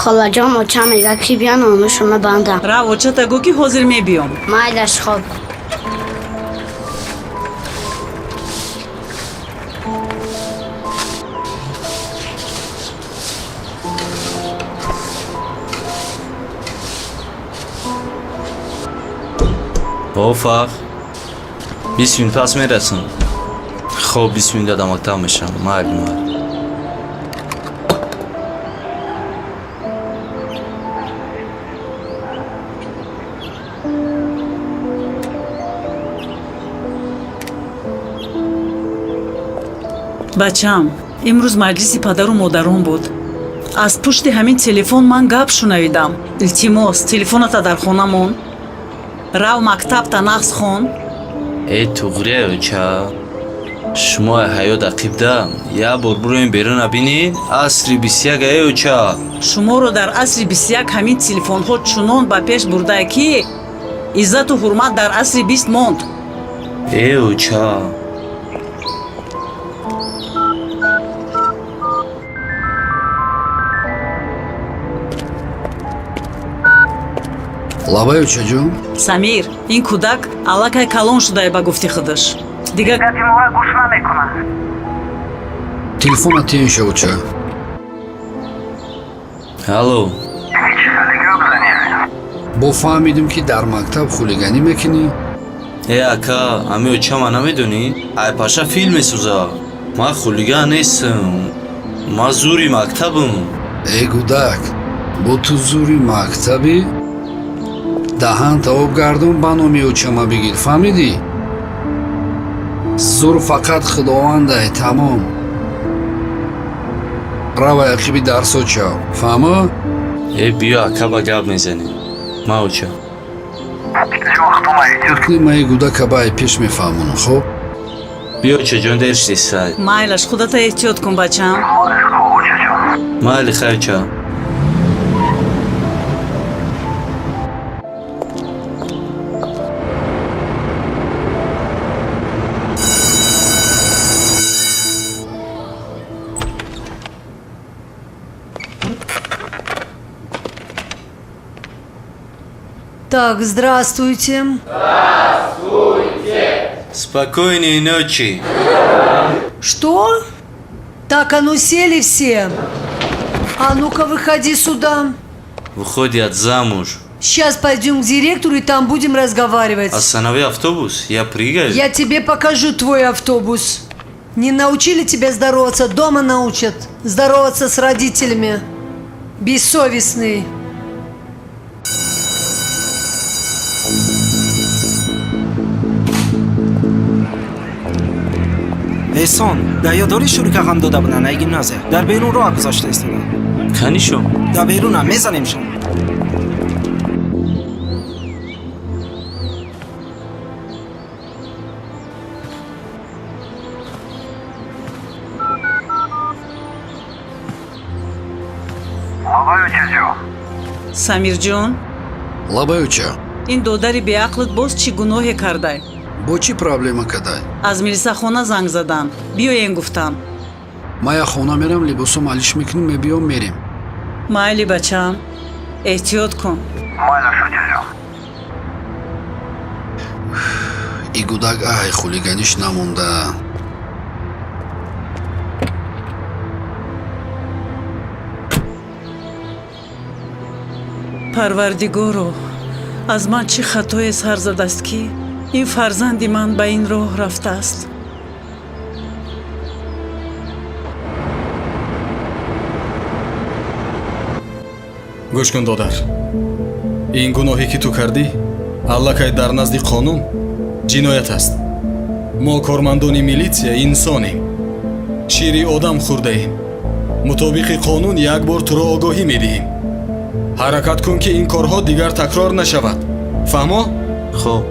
Холаҷон, очам мега, ки биён онушона бандам. Рав, очата гӯ, ки ҳозир мебиём. Майлаш, хоб. О, фах, 20 минут пас мерасам. Хоб, 20 минут дар мактаб мешавам. Майли, майли. Бачам, имрӯз маҷлиси падару модарон буд. Аз пушти ҳамин телефон ман гап шунавидам. Илтимос, телефоната дар хона мон. Рав, мактабта нағз хон. Э, туғрия, оча. Шумо ҳаёт ақибда як бор буроем беруна, бинед, асри 21, э, оча. Шуморо дар асри 21 ҳамин телефонҳо чунон ба пеш бурдае, ки иззату ҳурмат дар асри 20 монд. Э, оча. Лабай, очаҷон. Самир, ин кӯдак аллакай калон шудае, ба гуфти худаш дигар Гапи моро гӯш намекунад. Телефона тиёнша, оча. Алло. Гап занед. Бо фаҳмидим, ки дар мактаб хулиганӣ мекунӣ. Э, ака, ами очама намедонӣ? Ай паша филм месоза. Ман хулиган нестам, ман зури мактабам. Э, гудак, бо ту зури мактабӣ? Даҳанта об гардон, ба номи очама бигир, фаҳмидӣ? Зур фақат худовандай, тамом. Равай, ақиби дарсо чав, фаҳмо? Э, биё, ака, ба гап мезанем. Ма, оча. Кни, маи гудака ба ай пеш мефаҳмонам, хоб. Биё, очаҷон, дер шудисай. Майлаш, худата эҳтиёт кун, бачам. Майли, хай, оча. Так, здравствуйте. Спокойной ночи. Что? Так, а ну сели все. А ну-ка выходи сюда. Выходят замуж. Сейчас пойдем к директору и там будем разговаривать. Останови автобус, я прыгаю. Я тебе покажу твой автобус. Не научили тебя здороваться, дома научат. Здороваться с родителями. Бессовестный. Эҳсон, дар ёд дорӣ, шурика ғам дода буданд, ай гимназия дар берун роҳ гузошта истоданд. Канишо. Дар берунам, мезанемшон. Лабай, очаҷон. Самирҷон. Лабай, оча. Ин додари беақлат боз чӣ гуноҳе кардай? Бо чӣ проблема кадай? Аз милисахона занг задан, биёен гуфтам. Ма як хона мерам, либосом алиш мекунем, мебиём, мерем. Майли, бачам, эҳтиёт кун. Майлаш, очаҷон. И гудак ай хулиганиш намонда. Парвардигоро, аз ман чӣ хатое сар задааст, ки ин фарзанди ман ба ин роҳ рафтааст? Гӯш кун, додар, ин гуноҳе, ки ту кардӣ, аллакай дар назди қонун ҷиноят аст. Мо, кормандони милитсия, инсонем, шири одам хӯрдаем. Мутобиқи қонун як бор туро огоҳӣ медиҳем. Ҳаракат кун, ки ин корҳо дигар такрор нашавад, фаҳмо? Хоб.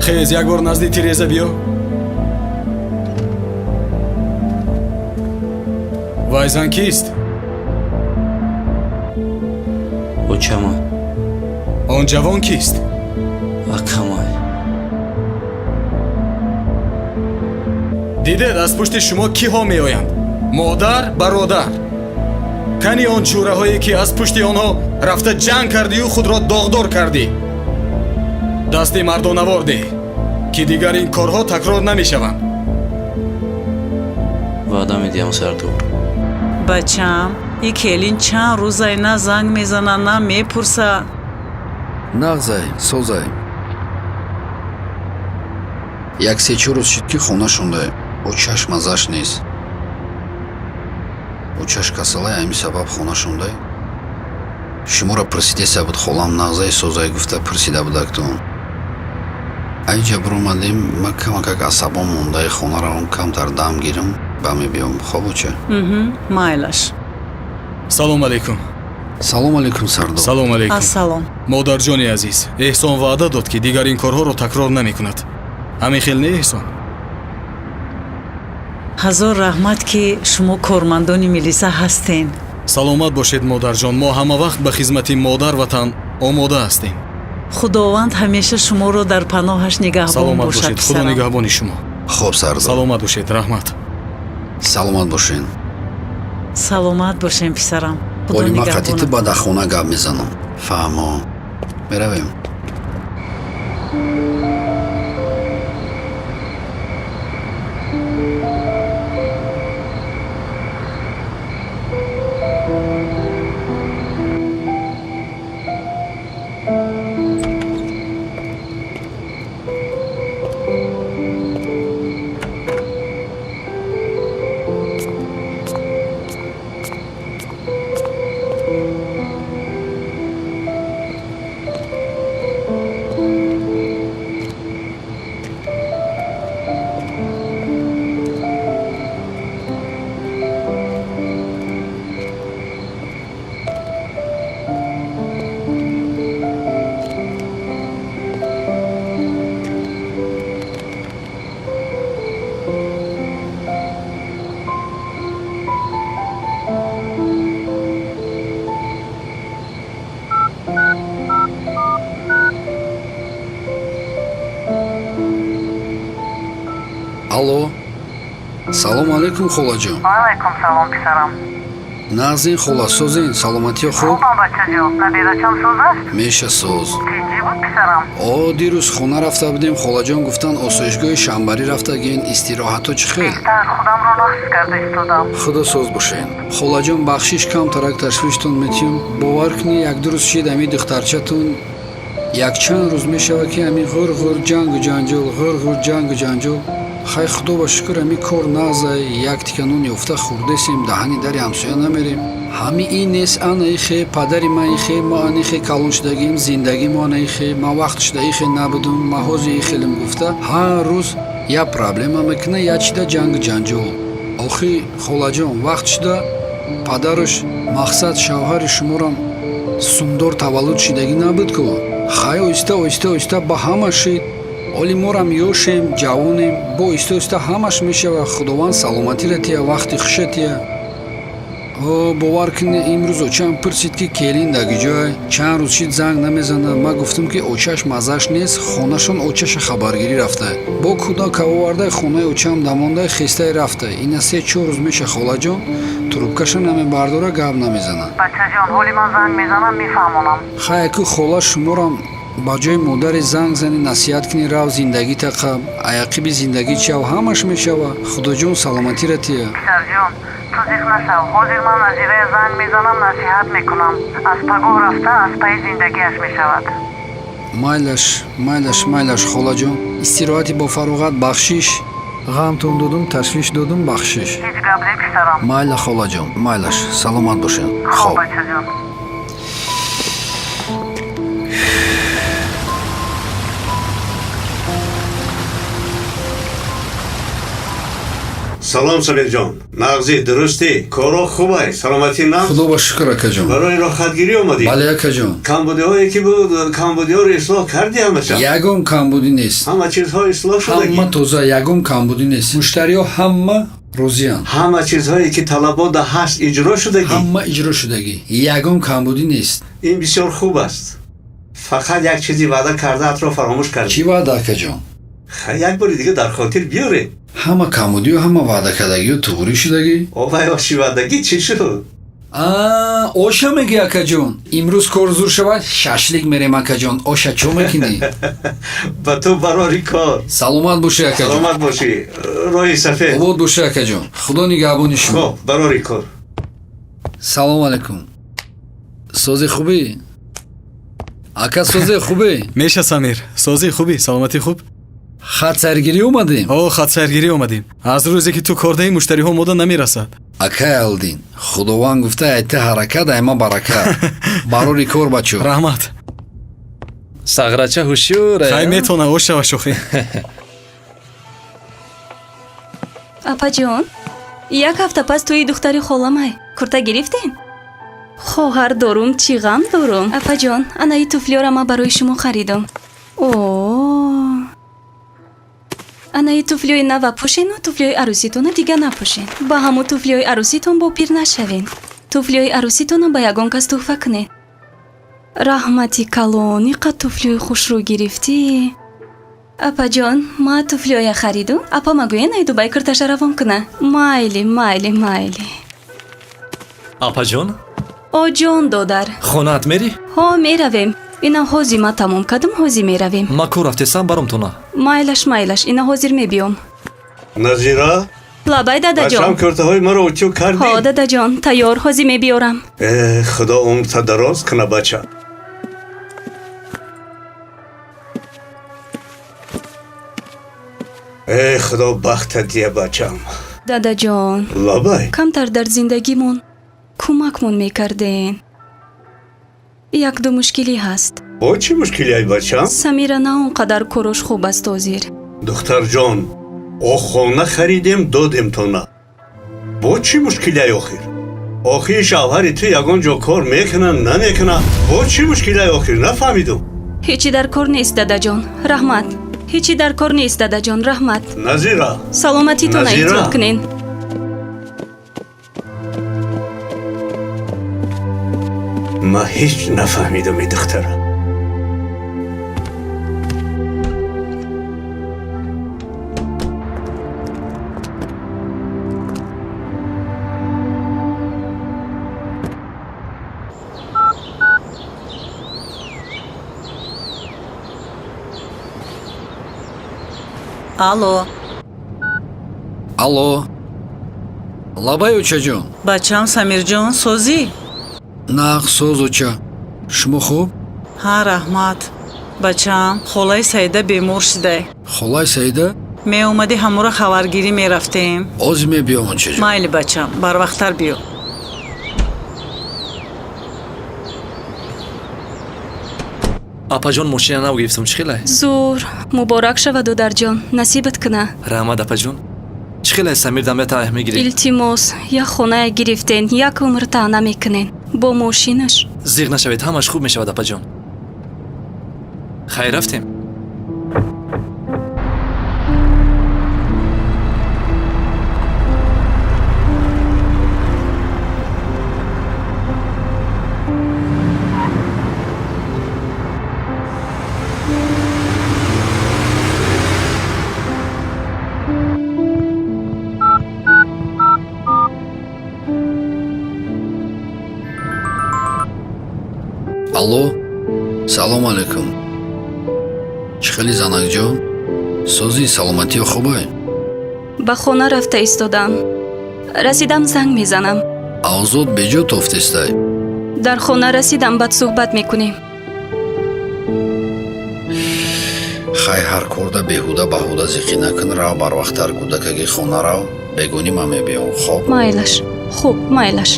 Хез, як бор назди тиреза биё. Вай зан кист? Очама. Он ҷавон кист? Акамай. Дидед, аз пушти шумо киҳо меоянд? Модар, бародар. Кани он чӯраҳое, ки аз пушти онҳо рафта ҷанг кардию худро доғдор кардӣ? Дасти мардонавор деҳ, ки дигар ин корҳо такрор намешаванд. Ваъда медиҳам, сардор. Бачаам, и келин чанд рӯзай на занг мезана, на мепурса. Нағзай, созай. Як се-чор рӯз шид, ки хона шондай. Очаш маззаш нест, очаш касалай, ҳамин сабаб хона шондай. Шуморо пурсидеса буд, холам нағзай, созай гуфта пурсида будактон. Айҷа биромадем, ман камакак асабон мондаи, хона равам, камтар дам гирам, ба мебиём. Хоб, оча? Майлаш. Салом алейкум. Салом алейкум, сардор. Салом алейкум. Ассалом. Модарҷони азиз, Эҳсон ваъда дод, ки дигар ин корҳоро такрор намекунад. Ҳамин хел не, Эҳсон? Ҳазор раҳмат, ки шумо кормандони милиса ҳастен. Саломат бошед, модарҷон. Мо ҳама вақт ба хизмати модар ватан омода ҳастем. Худованд ҳамеша шуморо дар паноҳаш нигаҳбон Саломат бошад, бошед, Худо писарам. нигаҳбони шумо. Хоб, сардор. Саломат бошед, раҳмат. Саломат бошен. Саломат бошем, писарам. Худо Олима қатити нигаҳбонат. Ба дар хона гап мезанам. Фаҳмо, меравем. Алло, салом алейкум, холаҷон. Ваалайкум салом, писарам. Нағзин, хола, созин, саломатиё хуб? Хубам, бачаҷон. Набирачам соз аст? Меша, соз. Тинҷӣ буд, писарам? О, дирӯз хона рафта будем, холаҷон. Гуфтанд, осоишгоҳи шанбарӣ рафтагин. Истироҳатҳо чӣ хел? Беҳтар, худамро нағз карда истодам. Худо соз бошен, холаҷон. Бахшиш, камтарак ташвиштон метиҳам. Бовар кунӣ, як ду рӯз шид, ами духтарчатон якчанд рӯз мешавад, ки ами ғур-ғур, ҷангу ҷанҷол, ғур-ғур, ҷангу ҷанҷол. Хай, худо ба шукр, ами кор нағзай, як тика нон ёфта хӯрдесем, даҳани дари ҳамсоя намерем. Ҳами ин нест, ана ихе, падари ман ихе, мо ана ихе калон шудагим, зиндагӣ мо ана ихе, ман вақт шуда ихе набудум, ман ҳозир ихелим гуфта, ҳар рӯз я проблема мекуна, я чида ҷангу ҷанҷол. Охи, холаҷон, вақт шуда падараш, мақсад, шавҳари шуморам сумдор таваллуд шидагӣ набуд ку. Хай, оҳиста, оҳиста, оҳиста ба ҳама шид. Оли морам ёшем, ҷавонем, бо оҳиста, оҳиста ҳамаш мешава. Худованд саломатиро тия, вақти хуша тия. О, бовар кунӣ, имрӯз очаам пурсид, ки келин дар куҷой, чанд рӯз шид, занг намезанад. Ман гуфтам, ки очаш маззаш нест, хонашон очаша хабаргирӣ рафта, бо кӯдака овардай, хонаи очаам дамондай, хестай рафта. Ина 3-4 рӯз меша, холаҷон, трубкаша намебардора, гап намезанад. Бачаҷон, ҳоли ман занг мезанам, мефаҳмонам. Хай, аку хола, шуморам ба ҷои модари занг зани, насиҳат кунӣ, рав, зиндагита қаб, аяқиби зиндагӣ чав, ҳамаш мешава. Худоҷон саломатира тия. Писарҷон, ту зиқ нашав. Ҳозир ман Назирая занг мезанам, насиҳат мекунам. Аз пагоҳ рафта аз пайи зиндагиаш мешавад. Майлаш, майлаш, майлаш, холаҷон. Истироҳати бо фароғат. Бахшиш, ғамтон додум, ташвиш додум, бахшиш. Ҳеҷ гап не, писарам. Майла, холаҷон, майлаш, саломат бошед. Хоб, хоб. Бачаҷон. Салом, Сабирҷон, нағзӣ, дурустӣ, коро хубай, саломатӣ нағз? Худо ба шукр, акаҷон. Барои роҳатгирӣ омадӣ? Бале, акаҷон. Камбудиҳое ки буд, камбудиҳоро ислоҳ кардӣ ҳамаша? Ягон камбудӣ нест. Ҳама чизҳо ислоҳ шудагӣ? Ҳама тоза, ягон камбудӣ нест. Муштариҳо ҳама Розиянд. Ҳама чизҳое ки талабота ҳаст иҷро шудагӣ? Ҳама иҷро шудагӣ, ягон камбудӣ нест. Ин бисёр хуб аст. Фақат як чизи ваъда кардаатро фаромӯш кардӣ. Чӣ ваъда, акаҷон? Як бори дига дар хотир биёре. Ҳама камбудию ҳама ваъдакардагиё туғрӣ шудагӣ. Овай, оши ваъдагӣ чӣ шуд? Оша мегӯӣ, акаҷон? Имрӯз кор зур шавад, шашлик мерем, акаҷон. Оша чо мекунӣ? Ба ту барори кор. Саломат бошӣ, акаҷон. Саломат бошӣ, роҳи сафед. Обод бошӣ, акаҷон, худо нигаҳбони шумо. Хоб, барори кор. Салому алайкум. Сози, хубӣ, ака? Созе, хубӣ? Меша, Самир, созӣ, хубӣ? Саломатӣ хуб? Хатсайргирӣ омадем. О, хатсайргирӣ омадем. Аз рӯзе ки ту кордаи, муштариҳо мода намерасад. Акай Алдин, худованд гуфта, айта ҳаракат, айма баракат. Барори кор, бачо. Раҳмат. Сағрача ҳушёр. Хай, метавона ошава шӯхӣ. Апаҷон, як ҳафта пас тӯи духтари холамай, курта гирифтем. Хоҳар дорум, чӣ ғам дорум. Апаҷон, анаи туфлиёра ман барои шумо харидам. О, анаи туфлиёи нава пӯшену туфлиёи арӯситона дига напӯшен. Ба ҳамун туфлиёи арӯситон бо пир нашавен. Туфлиёи арӯситона ба ягон кас туҳфа кунед. Раҳмати калон, иқа туфлиёи хушрӯ гирифтӣ. Апаҷон, ма туфлиёя хариду. Апа магӯен, ай Дубай кирташа равон куна. Майли, майли, майли. Апаҷон. О, ҷон, додар. Хонаат мерӣ? Ҳо, меравем. Ина ҳози ма тамом кардам, ҳози меравем. Ма ку рафтесам, баромтона. Майлаш, майлаш, ина ҳозир мебиём. Назира. Лабай, дадаҷон. Бачам, куртаҳои маро утюг кардӣ? Ҳо, дадаҷон, тайёр, ҳозир мебиёрам. Э, худо умрта дароз куна, бача. Э, худо бахта дия, бачам. Дадаҷон. Лабай. Камтар дар зиндагимон кӯмакмон мекарден. Якду мушкилӣ ҳаст. Бо чӣ мушкилиай, бачам? Самира на он қадар корош хуб аст ҳозир. Духтарҷон, о хона харидем, додемтона. Бо чӣ мушкилиай охир? Охир шавҳари ту ягон ҷо кор мекуна, намекуна? Бо чӣ мушкилиай охир, нафаҳмидум. Ҳечи дар кор нест, дадаҷон, раҳмат. Ҳечи дар кор нест, дадаҷон, раҳмат. Назира. Саломатитона Назира. эҳтиёт кунен. Ман ҳеҷ нафаҳмидам, и духтара. Алло. Алло, лабай, очаҷон. Бачам Самирҷон, созӣ? Нағз, соз, оча. Шумо хуб? Ҳа, раҳмат, бачам. Холаи Саида бемор шудай. Холаи Саида? Меомадӣ, ҳамура хабаргирӣ мерафтем. Ҳозир мебиём, очаҷон. Майли, бачам, барвақттар биё. Апаҷон, мошина нав гирифтам, чӣ хелай? Зур, муборак шава, додарҷон, насибат куна. Раҳмат, апаҷон. Чӣ хелай, Самир дамята мегирӣ? Илтимос, як хоная гирифтен, як умр таъна мекунен бо мошинаш. Зиғ нашавед, ҳамаш хуб мешавад, апаҷон. Хайр, рафтем. Алло, салом алайкум. Чӣ хели, занакҷон? Созӣ, саломатиё хубай? Ба хона рафта истодам, расидам, занг мезанам. Авзод беҷо тофтестай. Дар хона расидам, баъд суҳбат мекунем. Хай, ҳар корда беҳуда баҳуда зиқӣ накун. Рав, барвақттар кӯдакаги хона рав, бегонӣ ман мебиём, хоб. Майлаш, хуб, майлаш.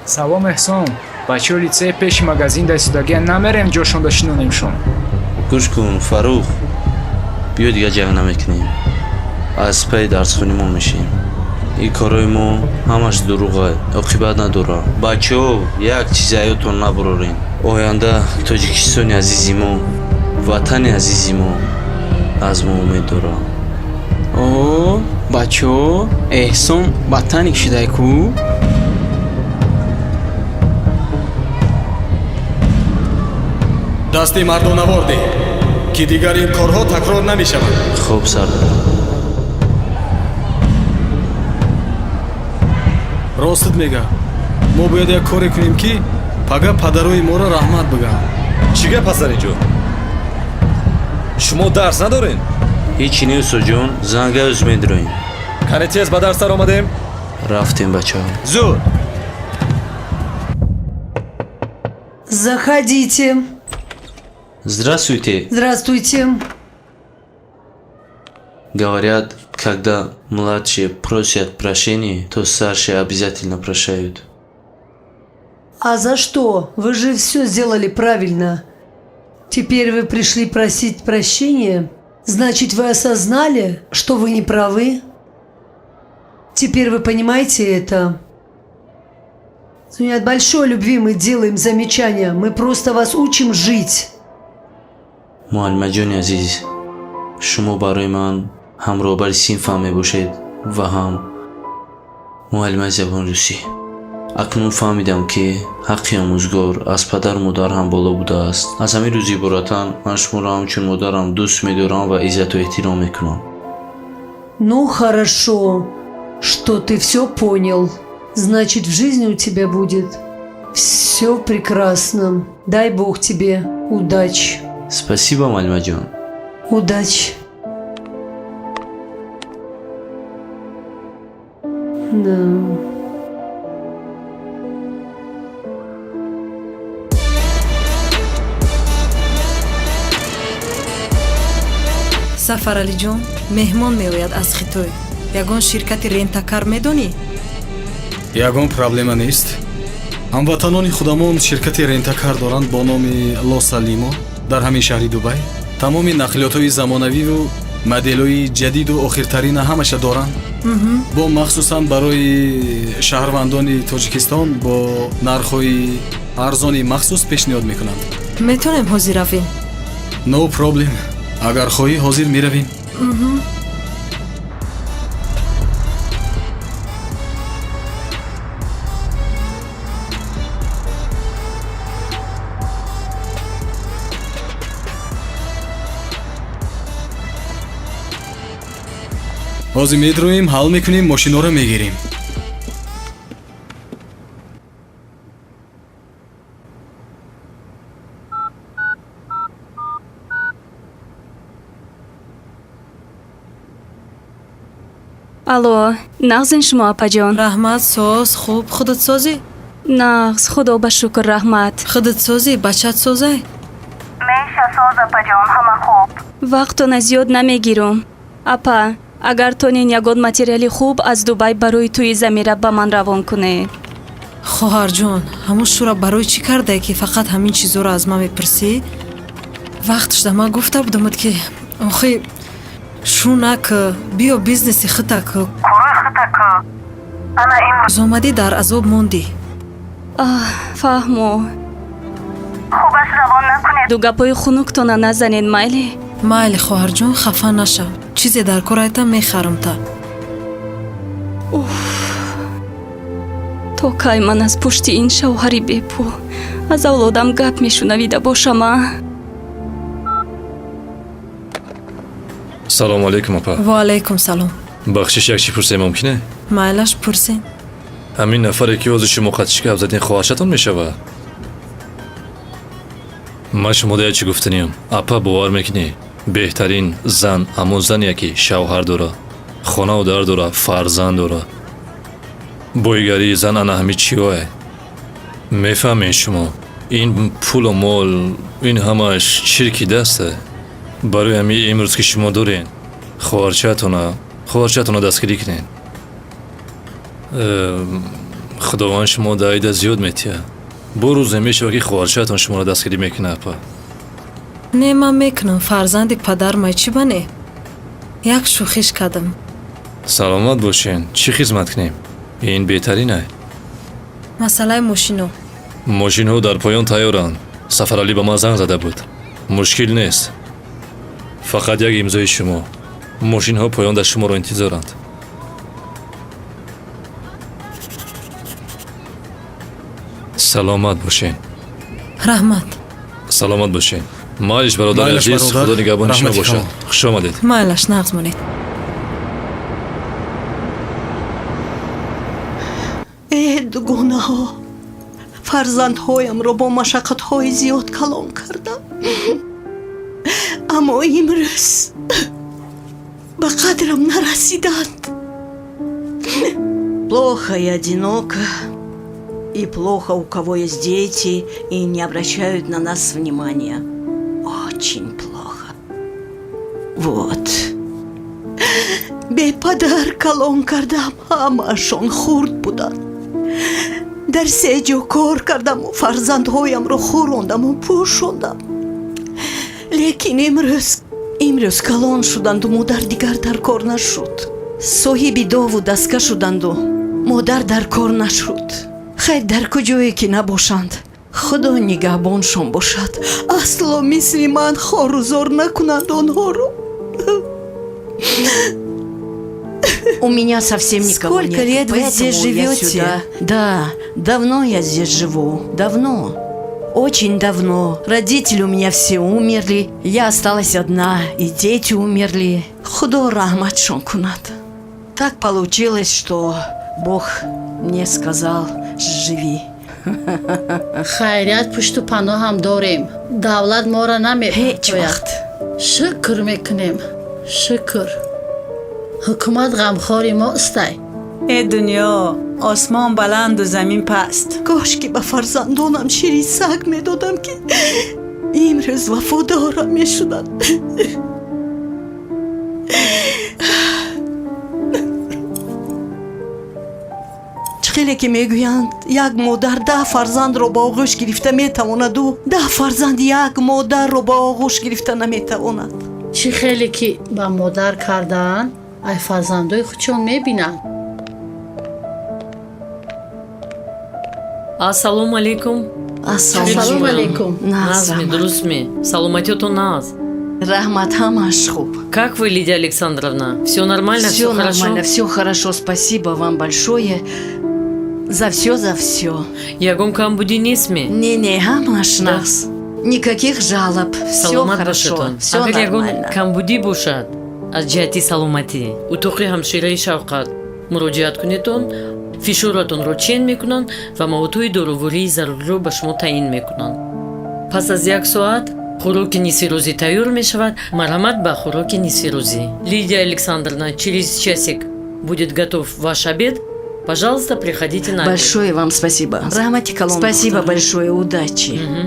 Салом, Эҳсон. Бачаҳои литсей пеши магазин дастидагия, намерем ҷошонда шинонемшон? Гӯш кун, Фаррух, биё, дига ҷанг намекунем, аз пайи дарсхонимон мешем. Ин корҳои мо ҳамаш дурӯғай, оқибат надорад. Бачаҳо, як чиз ҳаётон набурорен. Оянда Тоҷикистони азизи мо, ватани азизи мо аз мо умед дорад. О, бачаҳо, Эҳсон ботаник шудай ку? Дасти мардонавор деҳ, ки дигар ин корҳо такрор намешаванд. Хуб, сардар. Ростат мега, мо бояд як коре кунем, ки пага падарои моро раҳмат бигӯянд. Чӣ гап ҳаст дар ин ҷо? Шумо дарс надорен? Ҳичи не, устодҷон, зангаюз медроем. Кане, тез ба дарс даромадем. Рафтем, бачаҳо. Зуд. Заходите. Здравствуйте. Здравствуйте. Говорят, когда младшие просят прощения, то старшие обязательно прощают. А за что? Вы же все сделали правильно. Теперь вы пришли просить прощения? Значит, вы осознали, что вы не правы? Теперь вы понимаете это? Не от большой любви мы делаем замечания. Мы просто вас учим жить. Муаллимаҷони азиз, шумо барои ман ҳам роҳбари синфам мебошед ва ҳам муаллимаи забони русӣ. Акнун фаҳмидам, ки ҳаққи омӯзгор аз падару модар ҳам боло будааст. Аз ҳамин рӯз иборатан ман шуморо ҳамчун модарам дӯст медорам ва иззату эҳтиром мекунам. Ну, хорошо, что ты все понял. Значит, в жизни у тебя будет все прекрасно. Дай Бог тебе удачи. Спасибо, муаллимаҷон. Удачи. Да. Сафаралиҷон, меҳмон меояд аз Хитой. Ягон ширкати рентакар медонӣ? Ягон проблема нест. Ҳамватанони худамон ширкати рентакар доранд бо номи Лоса Лимо дар ҳамин шаҳри Дубай. Тамоми нақлиётҳои замонавиву моделҳои ҷадиду охиртарина ҳамаша доранд. Бо махсусан барои шаҳрвандони Тоҷикистон бо нархҳои арзони махсус пешниҳод мекунанд. Метавонем ҳозир равем? No problem. Агар хоҳӣ, ҳозир меравем. Ҳозир медроем, ҳал мекунем, мошиноро мегирем. Алло, нағзин шумо, апаҷон? Раҳмат, соз, хуб. Худат созӣ? Нағз, худо ба шукр, раҳмат. Худат созӣ, бачат созай? Меша соз, апаҷон, ҳама хуб. Вақтона зиёд намегирум, апа. Агар тонен, ягон материали хуб аз Дубай барои тӯи Замира ба ман равон кунед. Хоҳарҷон, ҳамун шӯра барои чӣ кардае, ки фақат ҳамин чизоро аз ман мепурсӣ? Вақт шуда, ман гуфта будамуд, ки охи шу нак, биё бизнеси хита ку. Корои хита ку. Ана имрӯз омадӣ, дар азоб мондӣ. Аҳ, фаҳмо. Хубаш, равон накунед. Ду гапҳои хунуктона назанед, майли? Майли, хоҳарҷон, хафа нашав. Чизе дар кор айта, мехарам та. Уф, то кай ман аз пушти ин шавҳари бепул аз авлодам гап мешунавида бошам, а? Салому алейкум, апа. Ва алейкум салом. Бахшиш, як чӣ пурсем, мумкине? Майлаш, пурсен. Ҳамин нафаре, ки ҳозир шумо қатиши гап задин, хоҳаршатон мешавад? Ман шумода як чӣ гуфтаниям, апа. Бовар мекунӣ, беҳтарин зан ҳамон зане, ки шавҳар дора, хонаву дар дора, фарзанд дора. Боигарии зан ана ҳами чиое, мефаҳмед шумо? Ин пулу мол, ин ҳамаш чирки дасте. Барои ҳами имрӯз, ки шумо дорен, хоҳарчаатона дастгирӣ кунед. Худованд шумо даида зиёд метиҳад. Бо рӯзе мешавад, ки хоҳарчаатон шуморо дастгирӣ мекунад, апа. Не, ман мекунам, фарзанди падармай, чӣ ба не? Як шӯхиш кардам. Саломат бошен. Чӣ хизмат кунем? Ин беҳтаринай. Масъалаи мошино. Мошинҳо дар поён тайёранд. Сафаралӣ ба ман занг зада буд. Мушкил нест, фақат як имзои шумо. Мошинҳо поёнда шуморо интизоранд. Саломат бошен. Раҳмат. Саломат бошен. Майлиш, бародари Майлаш, азиз. бародар. Худо нигаҳбони шумо Раҳмати бошад. калон. Хуш омадед. Майлаш, нағз монед. Э, дугонаҳо, фарзандҳоямро бо машаққатҳои зиёд калон кардам, аммо имрӯз ба қадрам нарасиданд. Плохо и одиноко, и плохо, у кого есть дети и не обращают на нас внимания. Очень плохо. Вот. Бепадар калон кардам, ҳамаашон хурд буданд. Дар се ҷо кор кардаму фарзандҳоямро хӯрондаму пӯшондам, лекин имрӯз калон шуданду модар дигар дар кор нашуд. Соҳиби дову даска шуданду модар дар кор нашуд. Хайр, дар куҷое ки набошанд, Худо нигаҳбоншон бошад. Асло мисли ман хору зор накунанд онҳоро. У меня совсем никого Сколько нет, лет вы поэтому здесь я живете? сюда. Да, давно я здесь живу, давно. Очень давно. Родители у меня все умерли, я осталась одна, и дети умерли. Худо раҳматшон кунад. Так получилось, что Бог мне сказал: живи. Хайрият, пушту паноҳам дорем, давлат моро Ҳеҷ намепартояд. вақт. Шукр мекунем, шукр, ҳукумат ғамхори мо истай. Э дунё, осмон баланду замин паст. Кош ки ба фарзандонам шири саг медодам, ки имрӯз вафодорам мешуданд. Чӣ хеле ки мегӯянд, як модар 10 фарзандро ба оғӯш гирифта метавонаду 10 фарзанд як модарро ба оғӯш гирифта наметавонад. Чӣ хеле ки ба модар кардаанд, ай фарзандои худшон мебинанд. Ассалому алейкум. Ассалому алейкум. Нағзми, дурустми? Саломатиётон нағз? Раҳмат, ҳамааш хуб. Как вы, Лидия Александровна? Все нормально, Все все хорошо? нормально, все хорошо. Спасибо вам большое за все, за все. Ягон камбудӣ нестми? Не, не, ҳамааш нағз. Никаких жалоб. Все Саломат хорошо, бошедон. все Агар ягон нормально. камбудӣ бошад аз ҷиҳати саломатӣ, утоқи ҳамшираи шавқат муроҷиат кунедон, фишоратонро чен мекунанд ва маводҳои дорувории заруриро ба шумо таъин мекунанд. Пас аз як соат хӯроки нисфирӯзӣ тайёр мешавад. Марҳамат ба хӯроки нисфирӯзӣ. Лидия Александровна, через часик будет готов ваш обед. Пожалуйста, приходите на обед. Большое вам спасибо. Раҳмати калон. Спасибо духтарам. большое, удачи. Мгм.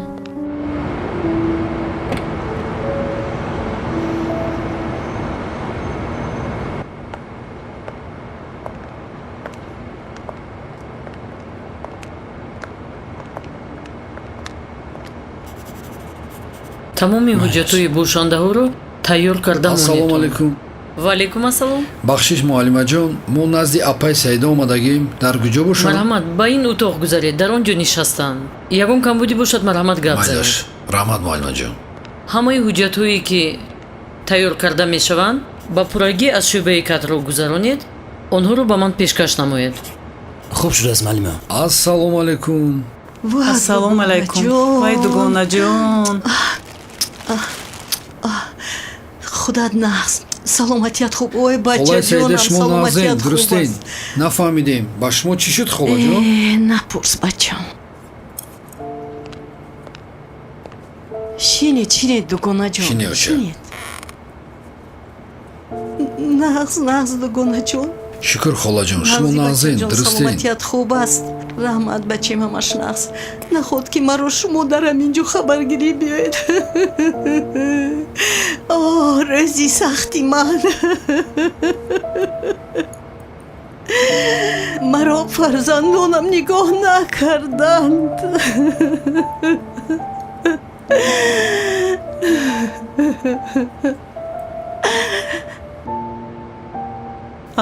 Тамоми ҳуҷҷатҳои бошандаҳоро тайёр карда Ассалому монедон. алайкум. Ва алайкум ассалом. Бахшиш, муаллимаҷон, мо назди апай Саида омадагим, дар куҷо бошам? Марҳамат, ба ин утоқ гузаред, дар он ҷо нишастанд. Ягон камбудӣ бошад, марҳамат, гап занед. Майлаш, раҳмат, муаллимаҷон. Ҳамаи ҳуҷҷатҳое ки тайёр карда мешаванд, ба пуррагӣ аз шӯъбаи кадрро гузаронед, онҳоро ба ман пешкаш намоед. Хуб шудааст, муаллима. Ассалому алайкум. Ассалому алайкум, вай дугонаҷон. Худат нағз, саломатият хуб, ой Холаи Саида, бачаҷонам. шумо нағзем, Саломатият хуб дурустен? аст. Нафаҳмидем, ба шумо чӣ шуд, холаҷон? Э, напурс, бачам. Шинед, шинед, дугонаҷон. Шине, оча. Шинед. Нағз, нағз, дугонаҷон. Шукр, холаҷон, шумо Нағзи, нағзен, бачаҷон, дурустен? Саломатият хуб аст, раҳмат, бачем, ҳамаш нағз. Наход ки маро шумо дар ҳамин ҷо хабаргирӣ биёед. О, рӯзи сахти ман! Маро фарзандонам нигоҳ накарданд.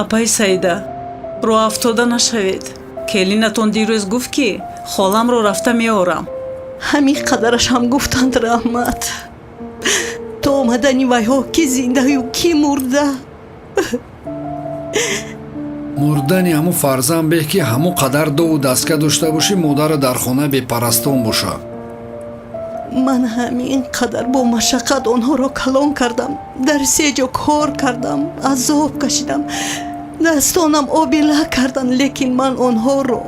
Апаи Саида, роҳафтода нашавед. Келинатон дирӯз гуфт, ки холамро рафта меорам. Ҳамин қадараш ҳам гуфтанд, раҳмат. То омадани вайҳо ки зиндаю ки мурда. Мурдани ҳамун фарзанд беҳ, ки ҳамон қадар дову дастка дошта бошӣ, модарро дар хона бепарастон боша. Ман ҳамин қадар бо машаққат онҳоро калон кардам, дар се ҷо кор кардам, азоб кашидам, дастонам оби лак карданд, лекин ман онҳоро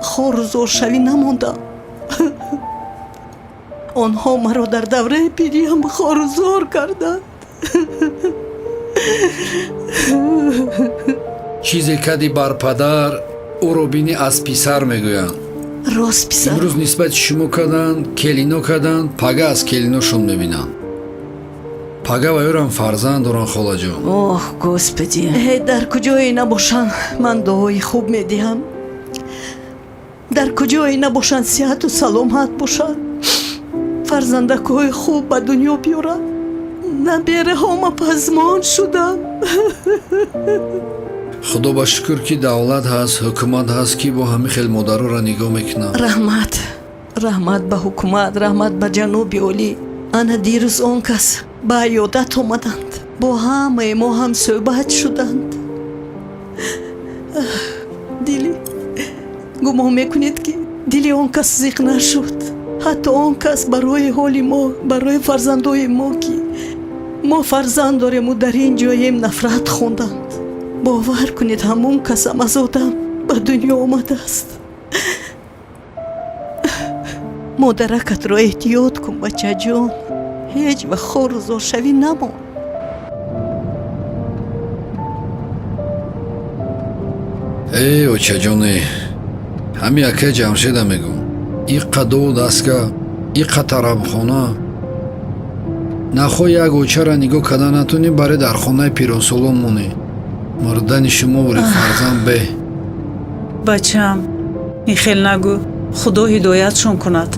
хорузоршавӣ намондам. Онҳо маро дар давраи пириам хорузор карданд. Чизе кади бар падар, ӯро бинӣ аз писар мегӯянд. Рост, писар. Имрӯз нисбати шумо карданд, келино карданд, пага аз келиношон мебинанд. Пага ваёрам фарзанд доранд, холаҷон. Ох, господи! Э, дар куҷое набошанд, ман дуои хуб медиҳам. Дар куҷое набошанд, сиҳату саломат бошанд, фарзандакҳои хуб ба дунё биёранд. Набераҳома пазмон шуданд. Худо ба шукр, ки давлат ҳаст, ҳукумат ҳаст, ки бо ҳамин хел модароро нигоҳ мекунанд. Раҳмат, раҳмат ба ҳукумат, раҳмат ба ҷаноби олӣ. Ана дирӯз он кас ба аёдат омаданд, бо ҳамаи мо ҳам суҳбат шуданд. Дили гумон мекунед, ки дили он кас зиқ нашуд? Ҳатто он кас барои ҳоли мо, барои фарзандои мо, ки мо фарзанд дорему дар ин ҷоем, нафрат хонданд. Бовар кунед, ҳамон касам аз одам ба дунё омадааст. Модаракатро эҳтиёт кун, бачаҷон, ҳеҷ вақт хорузоршавӣ намон. Эй, очаҷоне, ҳами акай Ҷамшеда мегӯм, иққа дову дастга, иққа тарабхона, нахоҳ як очара нигоҳ карда натонӣ, баре дар хонаи пиронсолон монӣ. Мурдани шумо вори фарзанд беҳ. Бачаам, ин хел нагӯ, Худо ҳидоятшон кунад.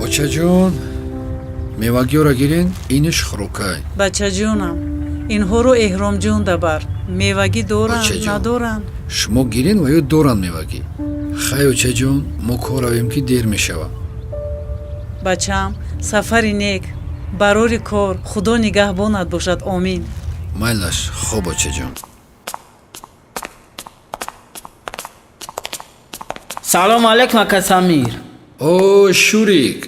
Очаҷон, мевагиёра гирен, иниш хӯрокай. Бачаҷонам, инҳоро Эҳромҷон дабар. Мевагӣ доранд, Очаҷон. надоранд? Шумо гирен ва ё доранд мевагӣ. Хай, очаҷон, мо кор равем, ки дер мешавад. Бачаам, сафари нек, барори кор, Худо нигаҳбонат бошад, омин. Майлаш, хоб, очаҷон. Салом алейкум, ака Самир. О, Шурик.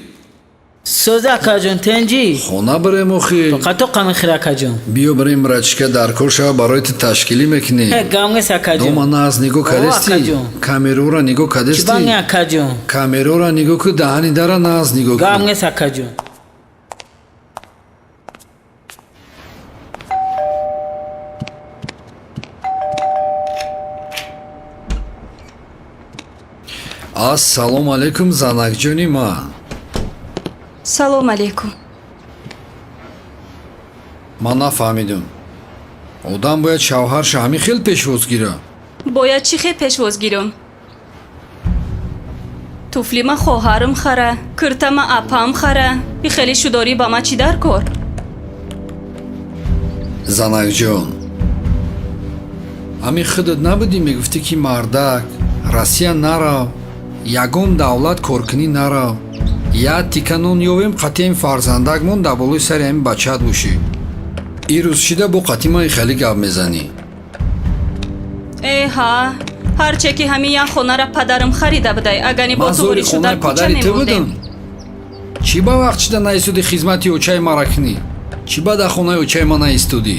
Сӯзи, акаҷон, тенҷӣ? Хона барем охи. Тоқато қамихир, акаҷон. Биё барем, братишка, дар кор шава, барои ту ташкилӣ мекунем. Э, гам нест, акаҷон. Дома нағз нигоҳ О, кардести? Акаҷон. Камераро нигоҳ Чӣ кардести? банги, акаҷон? Камераро нигоҳ ку, даҳани дара нағз нигоҳ Гам кун. нест, акаҷон. Ассалому алайкум, занакҷони ман. Салом алейкум. Ман нафаҳмидум, одам бояд шавҳарша ҳамин хел пешвоз гира? Бояд чӣ хел пешвоз гирам? Туфлима хоҳарам хара, киртама апам хара. И хеле шудорӣ ба ма чӣ дар кор? Занакҷон, ҳамин худат набудӣ, мегуфтӣ, ки мардак, Россия нарав, ягон давлат коркунӣ нарав, як тика нон ёвем, қатъиам фарзандакмон дар болои сари ҳамин бачаат бошӣ. Ирӯз шида бо қатъи ман хеле гап мезанӣ. Э, ҳа, ҳарче ки ҳамин як хонара падарам харида будай, агани бо Ман ту зори ворид шуда хонаи кӯча падари ту мемондем. будам? Чӣ ба вақт шида наистоди хизмати очаи мара кунӣ? Чӣ ба дар хонаи очаи ман наистодӣ?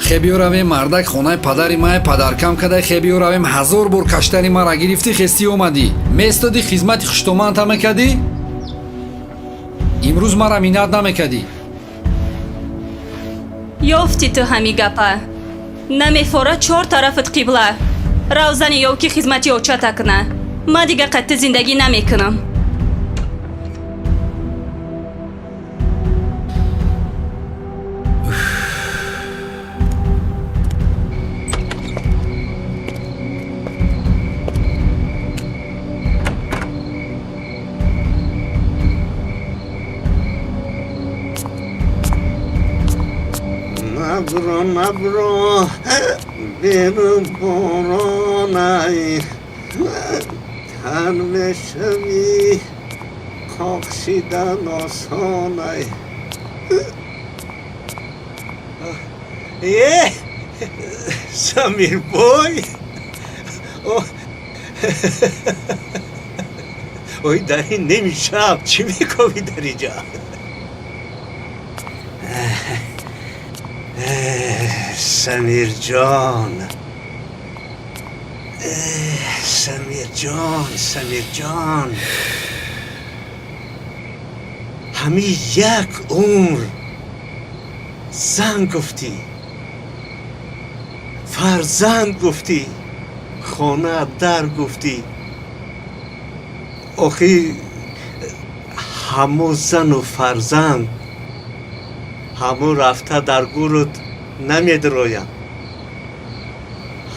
Хе, биё равем, мардак, хонаи падари май падаркам кадай. Хе, биё равем. 1000 бор каштани мара гирифтӣ, хестӣ омадӣ, местодӣ, хизмати хуштоманта мекардӣ. Имрӯз мара миннат намекардӣ. Ёфти ту ҳами гапа. Намефора чор тарафат қибла. Рав зани ёв ки хизмати очата куна. Ман дига қатъи зиндагӣ намекунам. Набро, набро, беру боронай, тан мешавӣ, қоқшидан осонай. Е, Самирбой! Ой, дар ин ними шаб чӣ мекобӣ дар инҷа? Самирҷон, Самирҷон, Самирҷон, ҳамин як умр зан гуфтӣ, фарзанд гуфтӣ, хона дар гуфтӣ. Охир ҳамо зану фарзанд ҳамо рафта дар гурут намедроянд,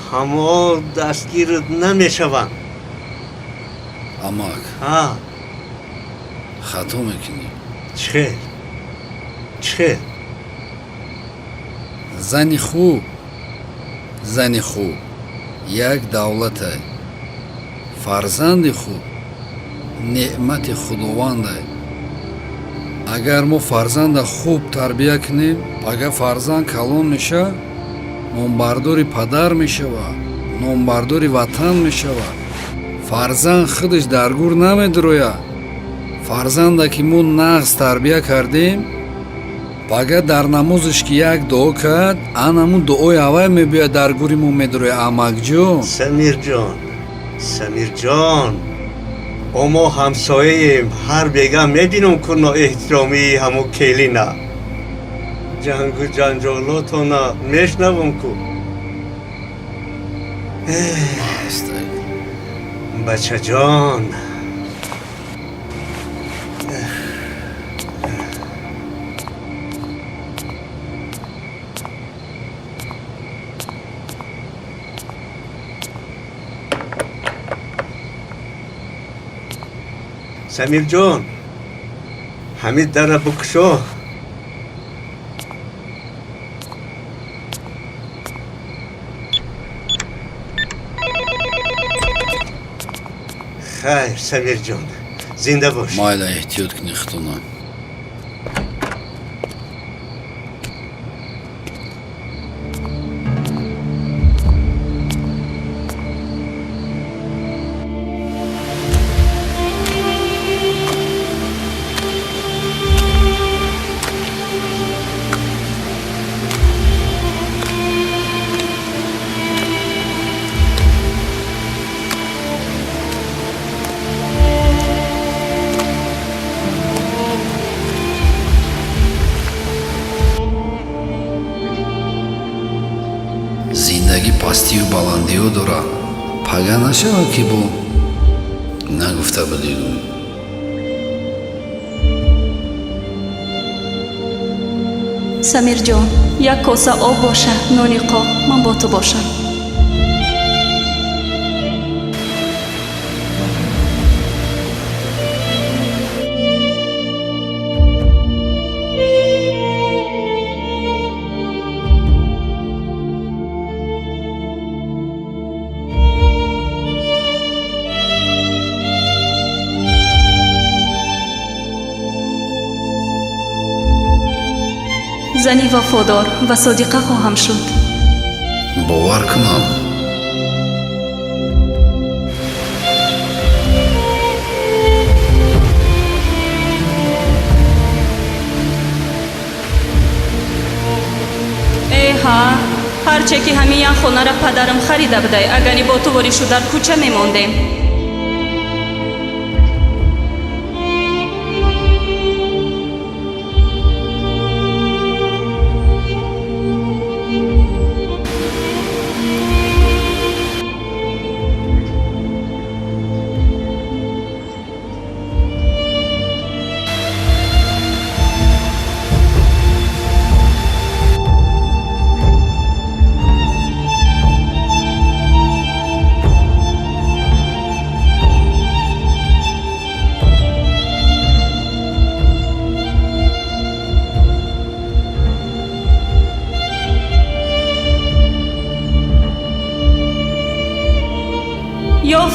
ҳамо дастгирут намешаванд. Амак, хато мекунӣ. Чӣ хел, чӣ хел? Зани хуб, зани хуб як давлатай, фарзанди хуб неъмати худовандай. Агар мо фарзанда хуб тарбия кунем, агар фарзанд калон меша, номбардори падар мешавад, номбардори ватан мешавад. Фарзанд худаш дар гур намедрояд. Фарзанда ки мо нағз тарбия кардем, пага дар намозаш ки як дуо кард, анамун дуои аввал мебиёяд, дар гури мо медрояд. Амакҷон. Самирҷон, Самирҷон, о мо ҳамсояем, ҳар бега мебинам ку ноэҳтиромии ҳамо келина, ҷангу ҷанҷолотона мешнавам ку. Бачаҷон, Самирҷон, ҳамин дара бикушо. Хайр, Самирҷон, зинда бош. Майла, эҳтиёт кунӣ худтона. Зиндагӣ пастию баландиҳо дорад. Пага нашавад ки бо нагуфта будӣ гӯй. Самирҷон, як коса об боша, нони қоқ, ман бо ту бошам. Зани вафодор ва содиқа хоҳам шуд. Бовар кунам. Эҳа, ҳарче ки ҳамин як хонара падарам харида будай, агани бо ту воришу дар кӯча мемондем.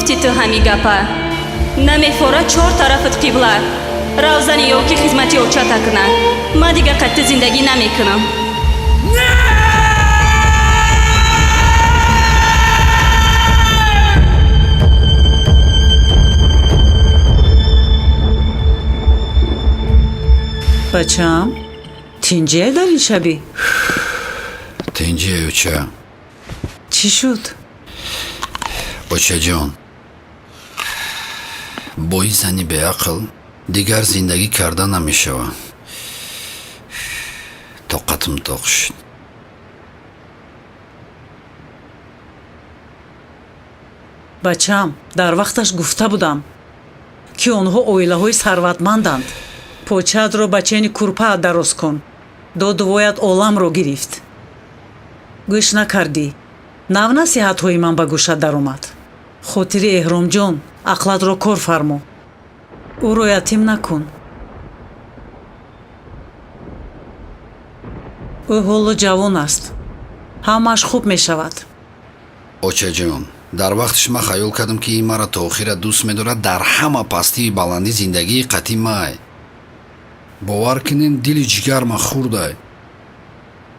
Гуфти ту ҳами гапа. Намефора чор тарафат қибла. Рав зани ё ки хизмати очата куна. Ман дига қатъи зиндагӣ намекунам. Бачаам, тинҷие дар ин шабӣ? Тинҷие, оча. Чӣ шуд? Очаҷон, бо ин зани беақл дигар зиндагӣ карда намешавад. Тоқатам тоқ шуд. Бачаам, дар вақташ гуфта будам, ки онҳо оилаҳои сарватманданд. Почаатро ба чени курпаат дароз кун. Додувоят оламро гирифт. Гӯш накардӣ. Нав насиҳатҳои ман ба гӯшат даромад. Хотири Эҳромҷон, ақлатро кор фармо. Ӯро ятим накун. Ӯ ҳоло ҷавон аст. Ҳамааш хуб мешавад. Очаҷон, дар вақтиш ман хаёл кардам, ки ин маро то охира дӯст медорад, дар ҳама пастии баландӣ зиндагии қатъи май. Бовар кунем, дили ҷигарма хурдай.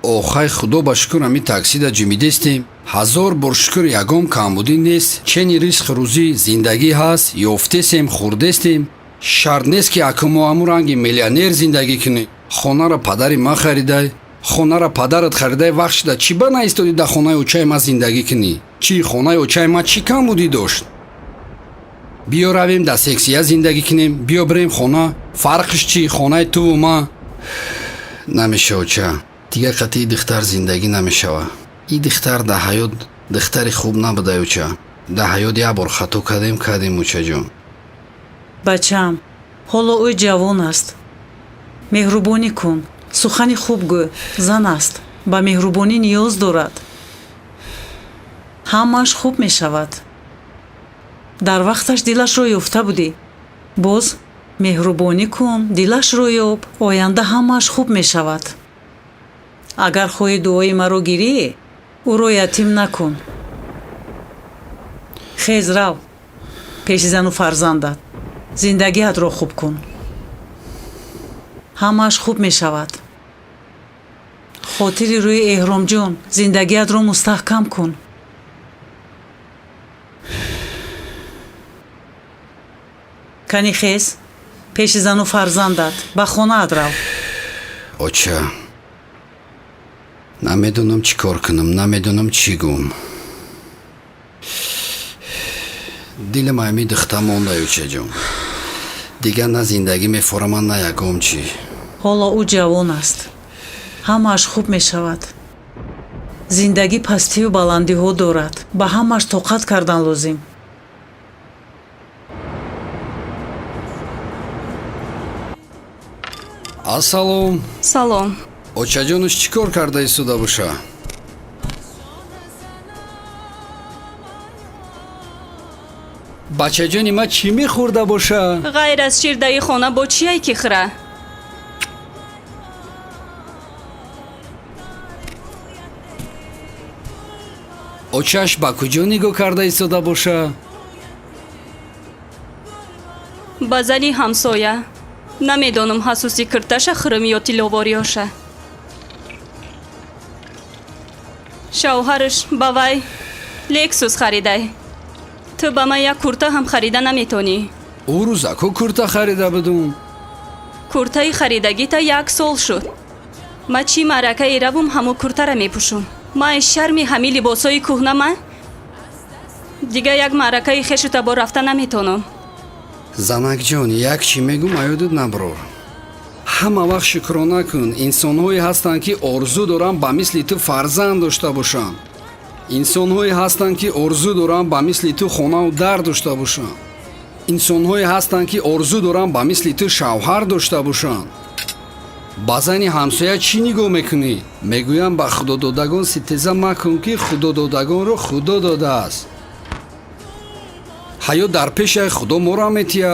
Охай, худо ба шукр, ҳами таксида ҷимидестем. Ҳазор бор шукр, ягон камбудӣ нест. Чени ризқ рӯзӣ зиндагӣ ҳаст, ёфтесем, хӯрдестем. Шарт нест, ки аку мо ҳамун ранги миллионер зиндагӣ кунем. Хонаро падари ман харидай, хонаро падарат харидай, вақт шуда чӣ ба наистодӣ дар хонаи очаи ман зиндагӣ кунӣ? Чӣ хонаи очаи ман чӣ камбудӣ дошт? Биё равем дар сексия зиндагӣ кунем, биё бирем хона. Фарқш чӣ хонаи туву ман? Намеша, оча, дигар қатъи духтар зиндагӣ намешава. И духтар дар ҳаёт духтари хуб набудай, оча. Дар ҳаёт як бор хато кардем, кардем, очаҷон. Бачаам, ҳоло ӯ ҷавон аст. Меҳрубонӣ кун, сухани хуб гӯ. Зан аст, ба меҳрубонӣ ниёз дорад. Ҳамааш хуб мешавад. Дар вақташ дилашро ёфта будӣ. Боз меҳрубонӣ кун, дилашро ёб, оянда ҳамааш хуб мешавад. Агар хоҳӣ дуои маро гирӣ, ӯро ятим накун. Хез, рав пеши зану фарзандат, зиндагиатро хуб кун. Ҳамааш хуб мешавад. Хотири рӯи Эҳромҷон, зиндагиатро мустаҳкам кун. Кани хез, пеши зану фарзандат, ба хонаат рав. Оча, намедонам чӣ кор кунам, намедонам чӣ гӯм. Дилам ҳами духта мондай, очаҷон. Дигар на зиндагӣ мефораман, на ягон чӣ. Ҳоло ӯ ҷавон аст. Ҳамааш хуб мешавад. Зиндагӣ пастию баландиҳо дорад. Ба ҳамааш тоқат кардан лозим. Ассалом. Салом. Очаҷонуш чӣ кор карда истода боша? Бачаҷони ман чӣ мехӯрда боша? Ғайр аз ширдаи хона бо чие ки хӯра? Очаш ба куҷо нигоҳ карда истода боша? Ба зани ҳамсоя. Намедонам, ҳасуси кирташа хӯрам ё тилловориёша. Шавҳараш ба вай Лексус харидай. Ту ба ман як курта ҳам харида наметонӣ. Ӯ рӯзако курта харида будум. Куртаи харидагита як сол шуд. Ман чӣ маъракае равум, ҳамо куртара мепӯшум. Ман шарми ҳами либосҳои кӯҳна ман дигар як маъракаи хешу табор рафта наметонам. Занакҷон, як чӣ мегӯм, аёдут наброр. Ҳама вақт шукрона кун. Инсонҳое ҳастанд, ки орзу доранд ба мисли ту фарзанд дошта бошанд. Инсонҳое ҳастанд, ки орзу доранд ба мисли ту хонаву дар дошта бошанд. Инсонҳое ҳастанд, ки орзу доранд ба мисли ту шавҳар дошта бошанд. Ба зани ҳамсоя чӣ нигоҳ мекунӣ? Мегӯям, ба худододагон ситеза макун, ки худододагонро худо додааст. Ҳаёт дар пешаи худо моро метия.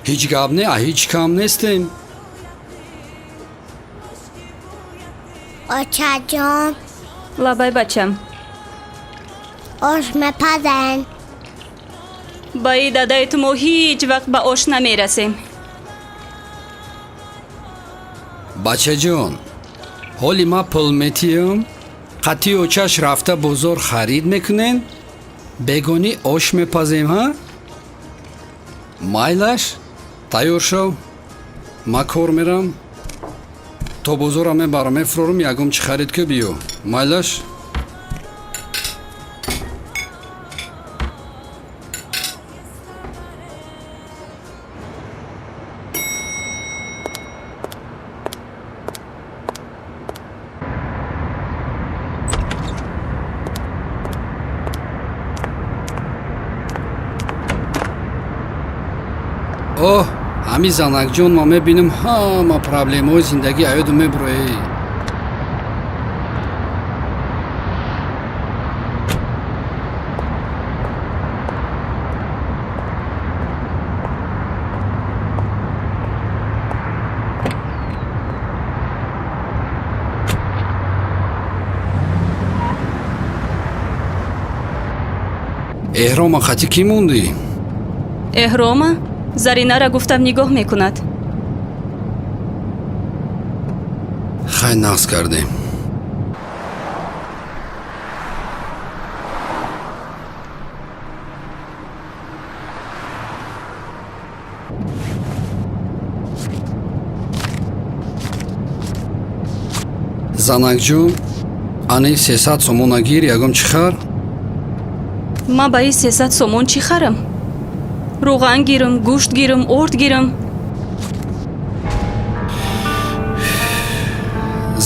Ҳеҷ гап не, а ҳеҷ кам нестем. Очаҷон. Лабай, бачам. Ош мепазен. Ба и дадаи ту мо ҳеҷ вақт ба ош намерасем. Бачаҷон, ҳоли ма пул метиём, қатъи очаш рафта бозор харид мекунем, бегонӣ ош мепазем, ҳа? Майлаш, тайёр шав, ма кор мерам, то бозора мебарам, мефурорам, ягон чӣ харид ку биё. Майлаш? Оҳ, ҳамин занакҷон, ма мебинам, ҳама проблемаҳои зиндагӣ аёду мебуроӣ. Эҳрома хати кӣ мондӣ? Эҳрома Заринара гуфтам нигоҳ мекунад. Хай, нағз кардем. Занакҷон, ани 300 сомона гир, ягон чӣ хар. Ман ба и 300 сомон чӣ харам? Рӯған гирам, гӯшт гирам, орд гирам.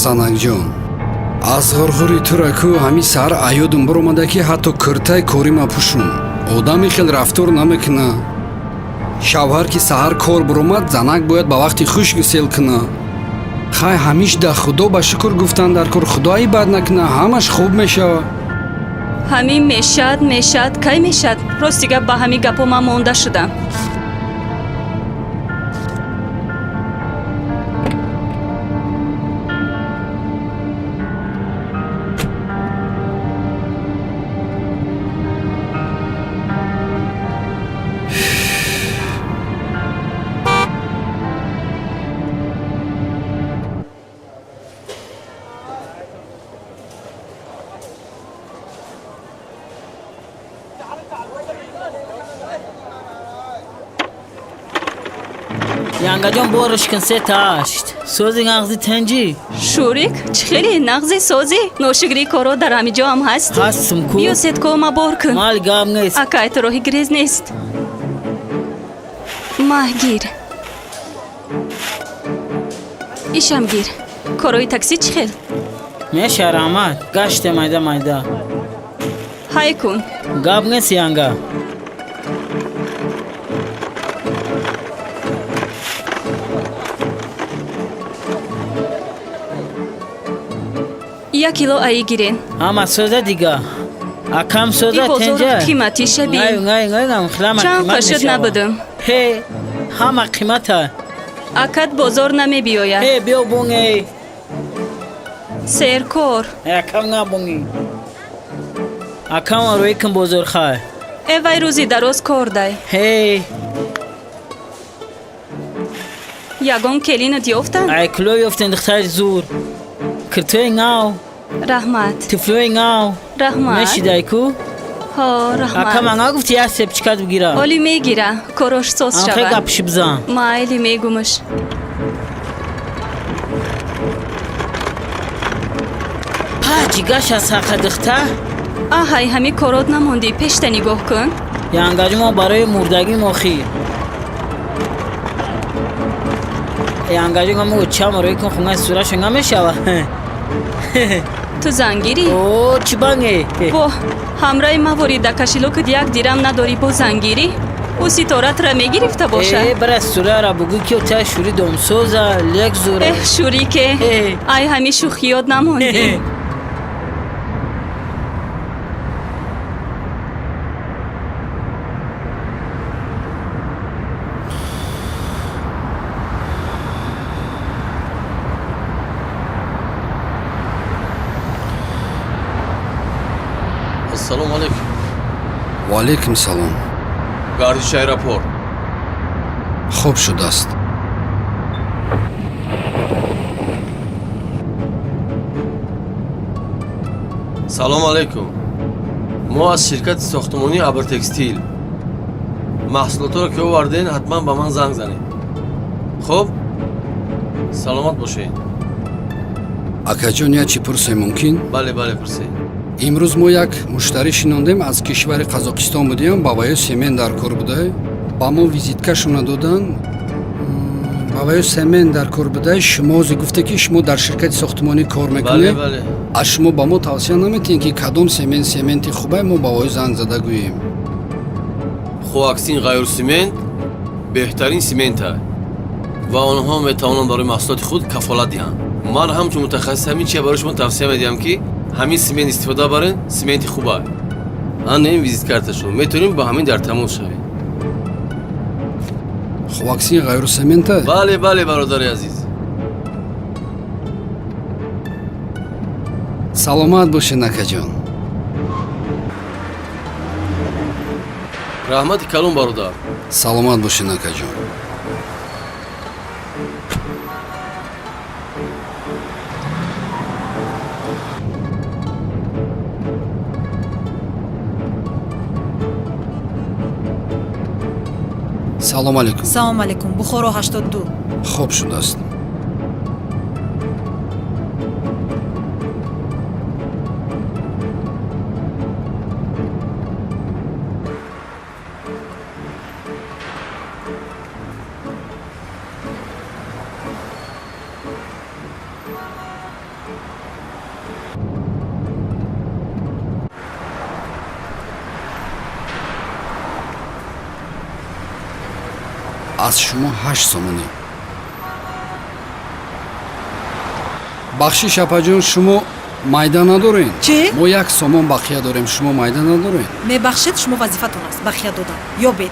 Занакҷон, аз ғурғури тура ку ҳамин саҳар аёдум биромада, ки ҳатто киртаи корима пӯшум. Одами хел рафтор намекуна. Шавҳар ки саҳар кор биромад, занак бояд ба вақти хушк сел куна. Хай, ҳамиш да худо ба шукр гуфтан дар кор, худои бад накуна, ҳамаш хуб мешавад. Ҳамин мешад, мешад, кай мешад? Рости гап, ба ҳамин гапҳо ман монда шудам. Янгаҷон, борш кун, се та ҳашт. Сози нағзи, тенҷӣ? Шурик, чӣ хеле нағзи, сози? Ношукрии коро дар ҳамин ҷо ҳам ҳаст. Ҳастм ку. Биё, сетко ма бор кун. Мал, гап нест. Акай, ту роҳи гирез нест. Маҳ, гир. Ишам гир. Корои таксӣ чӣ хел? Меша, раҳмат, гаште майда майда. Ҳай кун. Гап нест, янга. Як кило аи гирен. Ҳама соза дига. Акам, соза, тенҷа? Қимати шаби. Най, най, най, хлама. Чанд қашуд набудум. Ҳе, ҳама қимата. Акат бозор намебиёяд. Ҳе, биё бунге. Серкор. Акам, набунги. Акам, рӯи кун бозор, хай. Э, вай рӯзи дароз кор дай. Ҳе. Ягон келинат ёфтанд? Ай, куло ёфтен, духтари зур. Киртои нав. Раҳмат. Тифлои нав. Раҳмат. Мешидай ку? Ҳо, раҳмат. Ака, ман нагуфти як сепчикат бигира? Оли мегира, корош соз Анхе шавад. Гапши бизан. Майли, мегумаш. Па, ҷигаш аз ҳақа духта? Аҳай, ҳами корот намондӣ, пешта нигоҳ кун. Янгаҷи, мо барои мурдагӣ мохӣ. Янгаҷи, мо чам рӯи кун, хунаи сурашо намешава. Ту зангирӣ? О, чӣ банге? Во, ҳамраи мавори да кошелёкат як дирам надорӣ, бо зангирӣ? Ӯ ситоратра мегирифта бошад. Э, бара сурара бугӯ, ки та шури домсоза, лек зура. Эҳ, шурике, ай ҳами шӯхиёт намондӣ. Ассалому алайкум. Ва алайкум салом. Гардиши аэропорт. Хуб шудааст. Салом алейкум. Мо аз ширкати сохтмонии Абртекстил. Маҳсулотро ки оварден, ҳатман ба ман занг занед. Хуб, саломат бошед. Акаҷон, як чӣ пурсем мумкин? Бале, бале, пурсед. Имрӯз мо як муштарӣ шинондем, аз кишвари Қазоқистон будиям, ба ваё семен дар кор будай, ба мо визиткашона додан. Ба ваё семен дар кор будай. Шумо ҳозир гуфте, ки шумо дар ширкати сохтмонӣ кор мекунед. Бале. Аз шумо ба мо тавсия наметиҳед, ки кадом семен сементи хубай, мо ба ваё занг зада гӯем? Хуаксин Ғайюрсимент беҳтарин семента ва онҳо метавонанд барои маҳсулоти худ кафолат диҳанд. Ман ҳамчун мутахассис ҳамин чия барои шумо тавсия медиҳам, ки ҳамин семент истифода барен, сементи хуба. Ана ин визиткарташон, метавонем ба ҳамин дар тамос шавем. Хуаксин Ғайрусемента? Бале, бале, бародари азиз. Саломат бошед, акаҷон. Раҳмати калон, бародар. Саломат бошед, акаҷон. Салом алейкум. Салом алейкум. Бухоро 82. Хуб шудааст. Аз шумо 8 сомонӣ. Бахшиш, апаҷон, шумо майда надорен? Чӣ? Мо 1 сомон бақия дорем, шумо майда надорен? Мебахшед, шумо вазифатон аст бақия додан. Ёбед.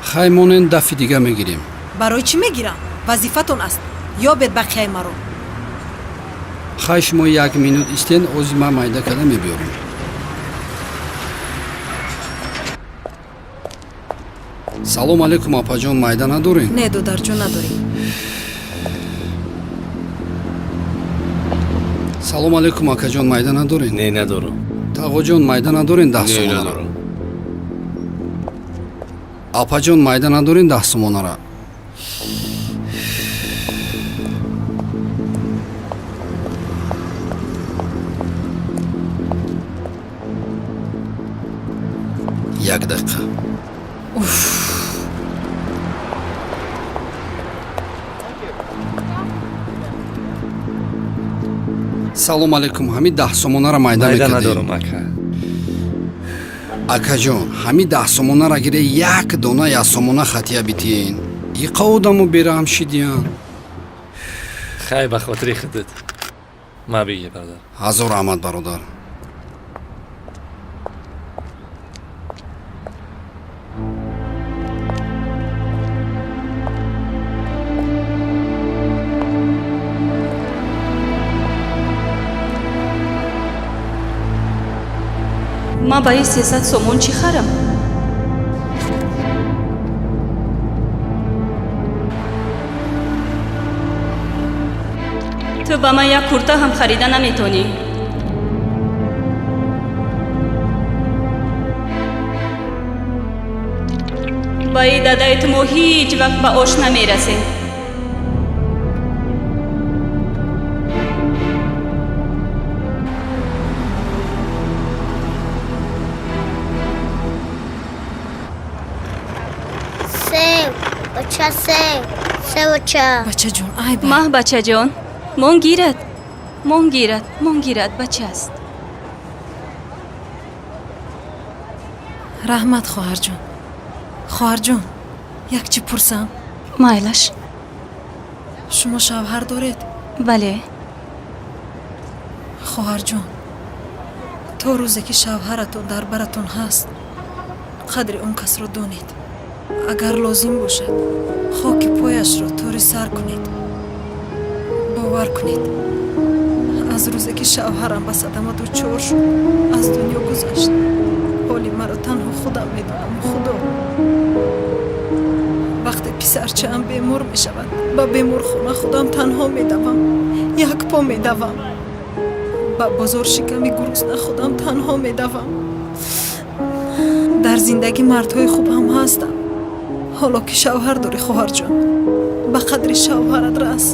Хай, монен, дафъи дига мегирем. Барои чӣ мегирам? Вазифатон аст, ёбед бақияи маро. Хай, шумо як минут истен, ози ман майда карда мебиёрем. Салом алейкум, апаҷон, майда надорем? Не, додарҷон, надорем. Салом алейкум, акаҷон, майда надорем? Не, надорам. Тағоҷон, майда надорем 10 Не, сомонара? Надорам. Апаҷон, майда надорем 10 сомонара? Як дақиқа. Уф. Салом алейкум, ҳами 10 сомонара майда Майда мекардем? Надорам, ака. Акаҷон, ҳами 10 сомонара гире, як дона 1 сомона хатия битиен. Иқа одаму бераҳм шидиян. Хай, ба хотири худат ма бигир, бародар. Ҳазор раҳмат, бародар. Ман ба ин 300 сомон чӣ харам? Ту ба ман як курта ҳам харида наметонӣ. Ба и дадаи ту мо ҳеҷ вақт ба ош намерасем. Сев, бача, сев, севоча. Бачаҷон, ай. Маҳ, бачаҷон, мон гирад, мон гирад, мон гирад, бачааст. Раҳмат, хоҳарҷон. Хоҳарҷон, як чӣ пурсам? Майлаш. Шумо шавҳар доред? Бале. Хоҳарҷон, то рӯзе ки шавҳаратон дар баратон ҳаст, қадри он касро донед. Агар лозим бошад, хоки пояшро тори сар кунед. Бовар кунед, аз рӯзе ки шавҳарам ба садама дучор шуд, аз дунё гузашт, Ҳоли маро танҳо худам медонам, Худо. Вақте писарчаам бемор мешавад, ба беморхона худам танҳо медавам, як по медавам. Ба бозор шиками гурусна худам танҳо медавам. Дар зиндагӣ мардҳои хуб ҳам ҳастанд. Ҳоло ки шавҳар дорӣ, хоҳарҷон, ба қадри шавҳарат рас.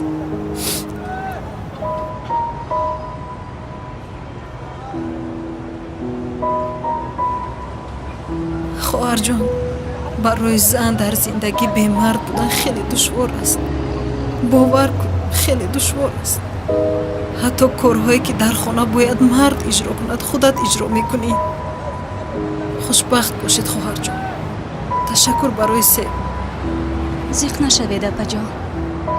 Хоҳарҷон, барои зан дар зиндагӣ бемард будан хеле душвор аст. Бовар кун, хеле душвор аст. Ҳатто корҳое ки дар хона бояд мард иҷро кунад, худат иҷро мекунӣ. Хушбахт бошед, хоҳарҷон. Ташаккур барои себ. Зиқ нашавед, апаҷон.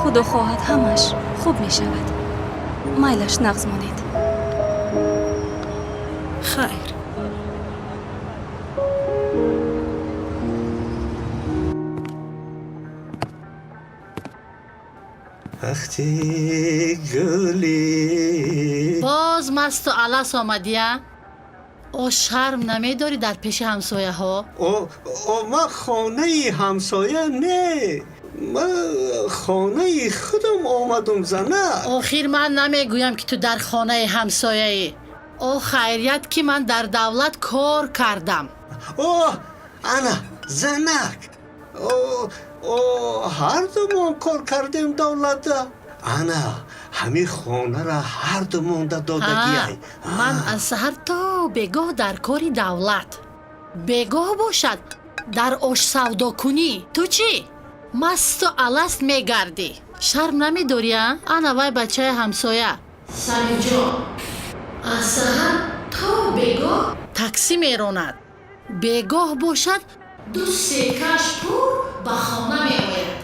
Худо хоҳад, ҳамааш хуб мешавад. Майлаш, нағз монед. Хайр. Вақти гули Боз масту алас омадия? О, шарм намедорӣ дар пеши ҳамсояҳо? О, ман хонаи ҳамсоя не, ман хонаи худам омадум, зана. Охир ман намегӯям, ки ту дар хонаи ҳамсояӣ. О, хайрият, ки ман дар давлат кор кардам. О, ана, занак, о, ҳардумон кор кардем давлатда. Ана ҳамин хонара ҳардумонда додагиай. Ман аз саҳар то бегоҳ дар кори давлат, бегоҳ бошад дар ошсавдокунӣ. Ту чӣ, масту аласт мегардӣ? Шарм намедорӣ, а? Ана вай бачаи ҳамсоя Самиҷон аз саҳар то бегоҳ таксӣ меронад, бегоҳ бошад ду секаш пур ба хона меояд,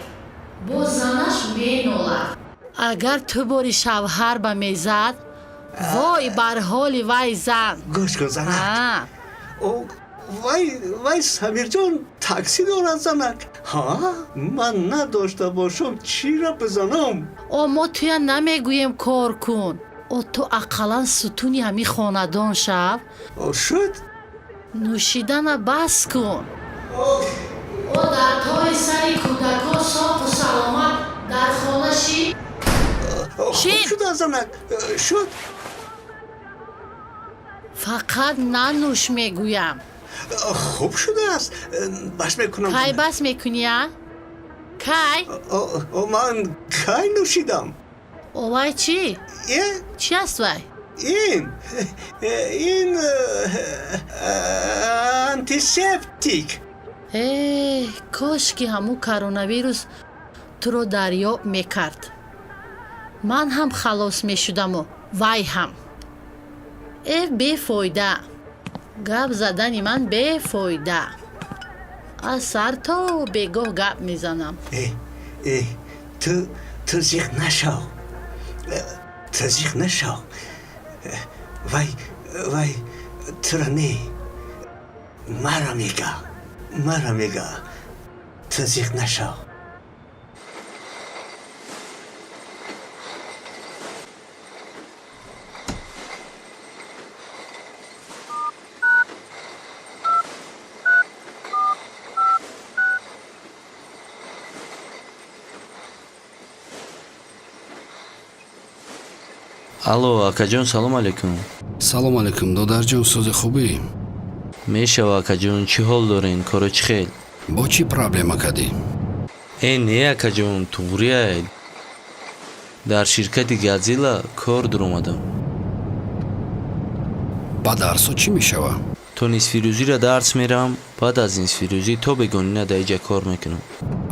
бо занаш менолад. Агар ту бори шавҳар ба мезад, вой бар ҳоли вай зан. Гӯш кун, занак, вай, вай Самирҷон таксӣ дорад, занак. Ҳа, ман надошта бошам, чира бизанам? О, мо туя намегӯем кор кун. О, ту ақаллан сутуни ҳамин хонадон шав. Шуд. Нӯшидана бас кун. О, дар тори сари кӯдакон соқу саломат дар хона ши. Хуб шуда, занак, шуд. Фақат нанӯш, мегӯям. Хуб шудааст, бас мекунам. Кай бас мекунӣ, а? Кай? Ман кай нӯшидам? О, вай чӣ? Чӣ аст вай? Ин антисептик. Э, кош ки ҳамун коронавирус туро дарёб мекард, ман ҳам халос мешудаму вай ҳам. Э, бефоида гап задани ман, бефоида. Аз сар то бегоҳ гап мезанам. Э, э, ту зиқ нашав, ту зиқ нашав. Вай тура не, мара мега, мара мега. Ту зиқ нашав. Алло, акаҷон, салом алейкум. Салом алейкум, додарҷон, сози хубӣ? Мешава, акаҷон, чӣ ҳол дорен, коро чӣ хел? Бо чӣ проблема кардӣ? Э, не, акаҷон, туғрияй, дар ширкати Газила кор дуромадам. Ба дарсо чӣ мешава? То нисфирӯзиро дарс мерам, баъд аз нисфирӯзӣ то бегонина дар иҷа кор мекунам.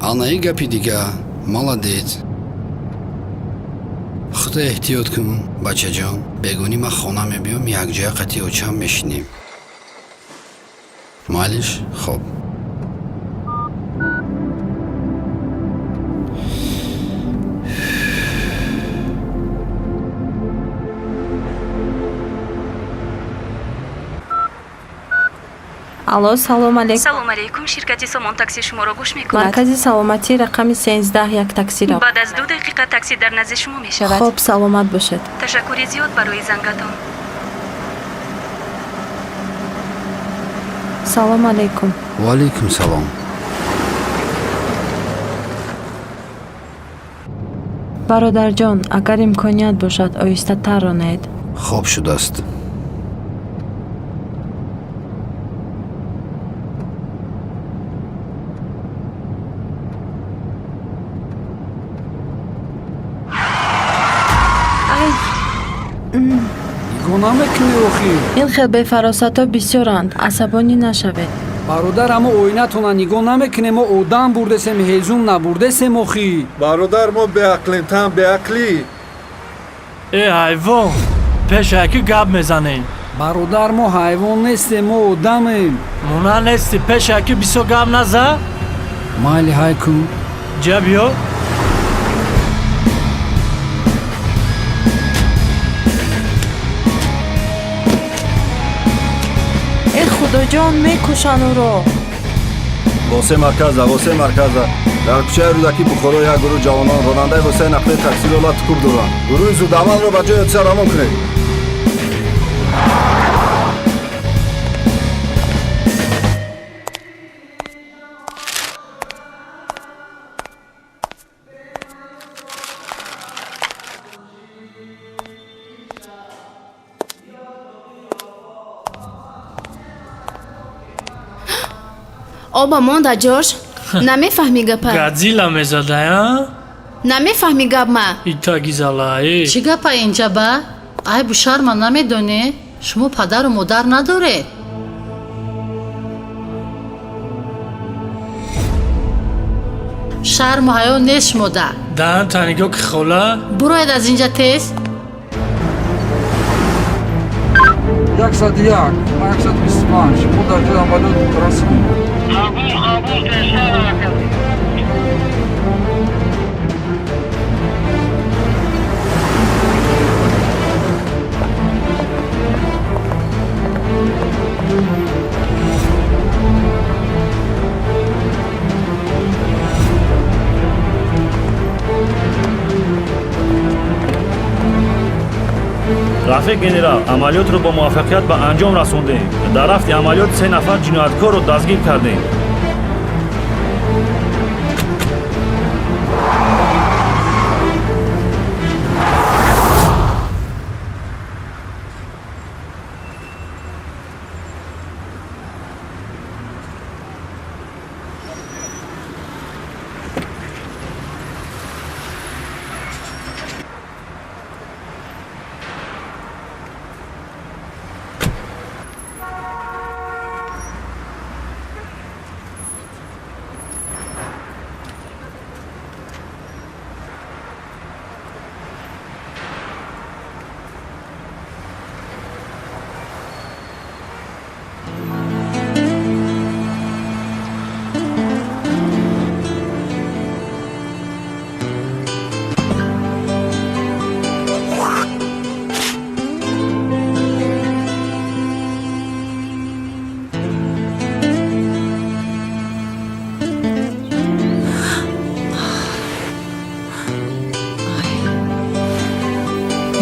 Анаи гапи дига, молодец. Худо эҳтиёт кун, бачаҷон. Бегонӣ ман хона мебиём, якҷоя қати очам мешинем. Майлиш, хоб. Алло, салом алейкум. Салом алейкум, ширкати Сомон Такси шуморо гӯш мекунад. Маркази саломатӣ, рақами 13, як таксиро. Баъд аз 2 дақиқа такси дар назди шумо мешавад. Хоб, саломат бошед. Ташаккури зиёд барои зангатон. Салом алейкум. Ва алейкум салом. Бародарҷон, агар имконият бошад, оҳистатар ронед. Хоб шудааст. Ай! Нигоҳ намекунӣ охир? Ин хел бефаросатҳо бисёранд, асабонӣ нашавед. Бародар, аммо оинатона нигоҳ намекунем, мо одам бурдесем, ҳезум набурдесем охи. Бародар, мо беақлем, тан беақлӣ. Э, ҳайвон, пешаки гап мезанем. Бародар, мо ҳайвон нестем, мо одамем. Мона нести, пешаки бисёр гап наза. Майли, ҳай кун. Ҷа биё. Э, худоҷон, мекушанд ӯро. Восе марказа, восе марказа. Дар кӯчаи Рӯдакӣ Бухоро як гурӯҳ ҷавонон ронандаи воситаи нақлиёти таксиро лату кӯб доранд. Гурӯҳи зудамалро ба ҷои ҳодиса равон кунед. Оба монда ҷош, намефаҳмӣ гапа. Гадзила мезадая? Намефаҳмӣ гап ма. Итагизала э. Чӣ гапа инҷа ба? Айбу шарма намедонӣ? Шумо падару модар надоред? Шарму ҳаё нест шумода. Даҳанта нигоҳ ки, хола. Буроед аз инҷа тез. 101, 125, мо дар ҷои амалиёт расон. Қабул, қабул, тезтар ҳаракат. Рафиқ генерал, амалиётро бо муваффақият ба анҷом расондем. Дар рафти амалиёт се нафар ҷинояткорро дастгир кардем.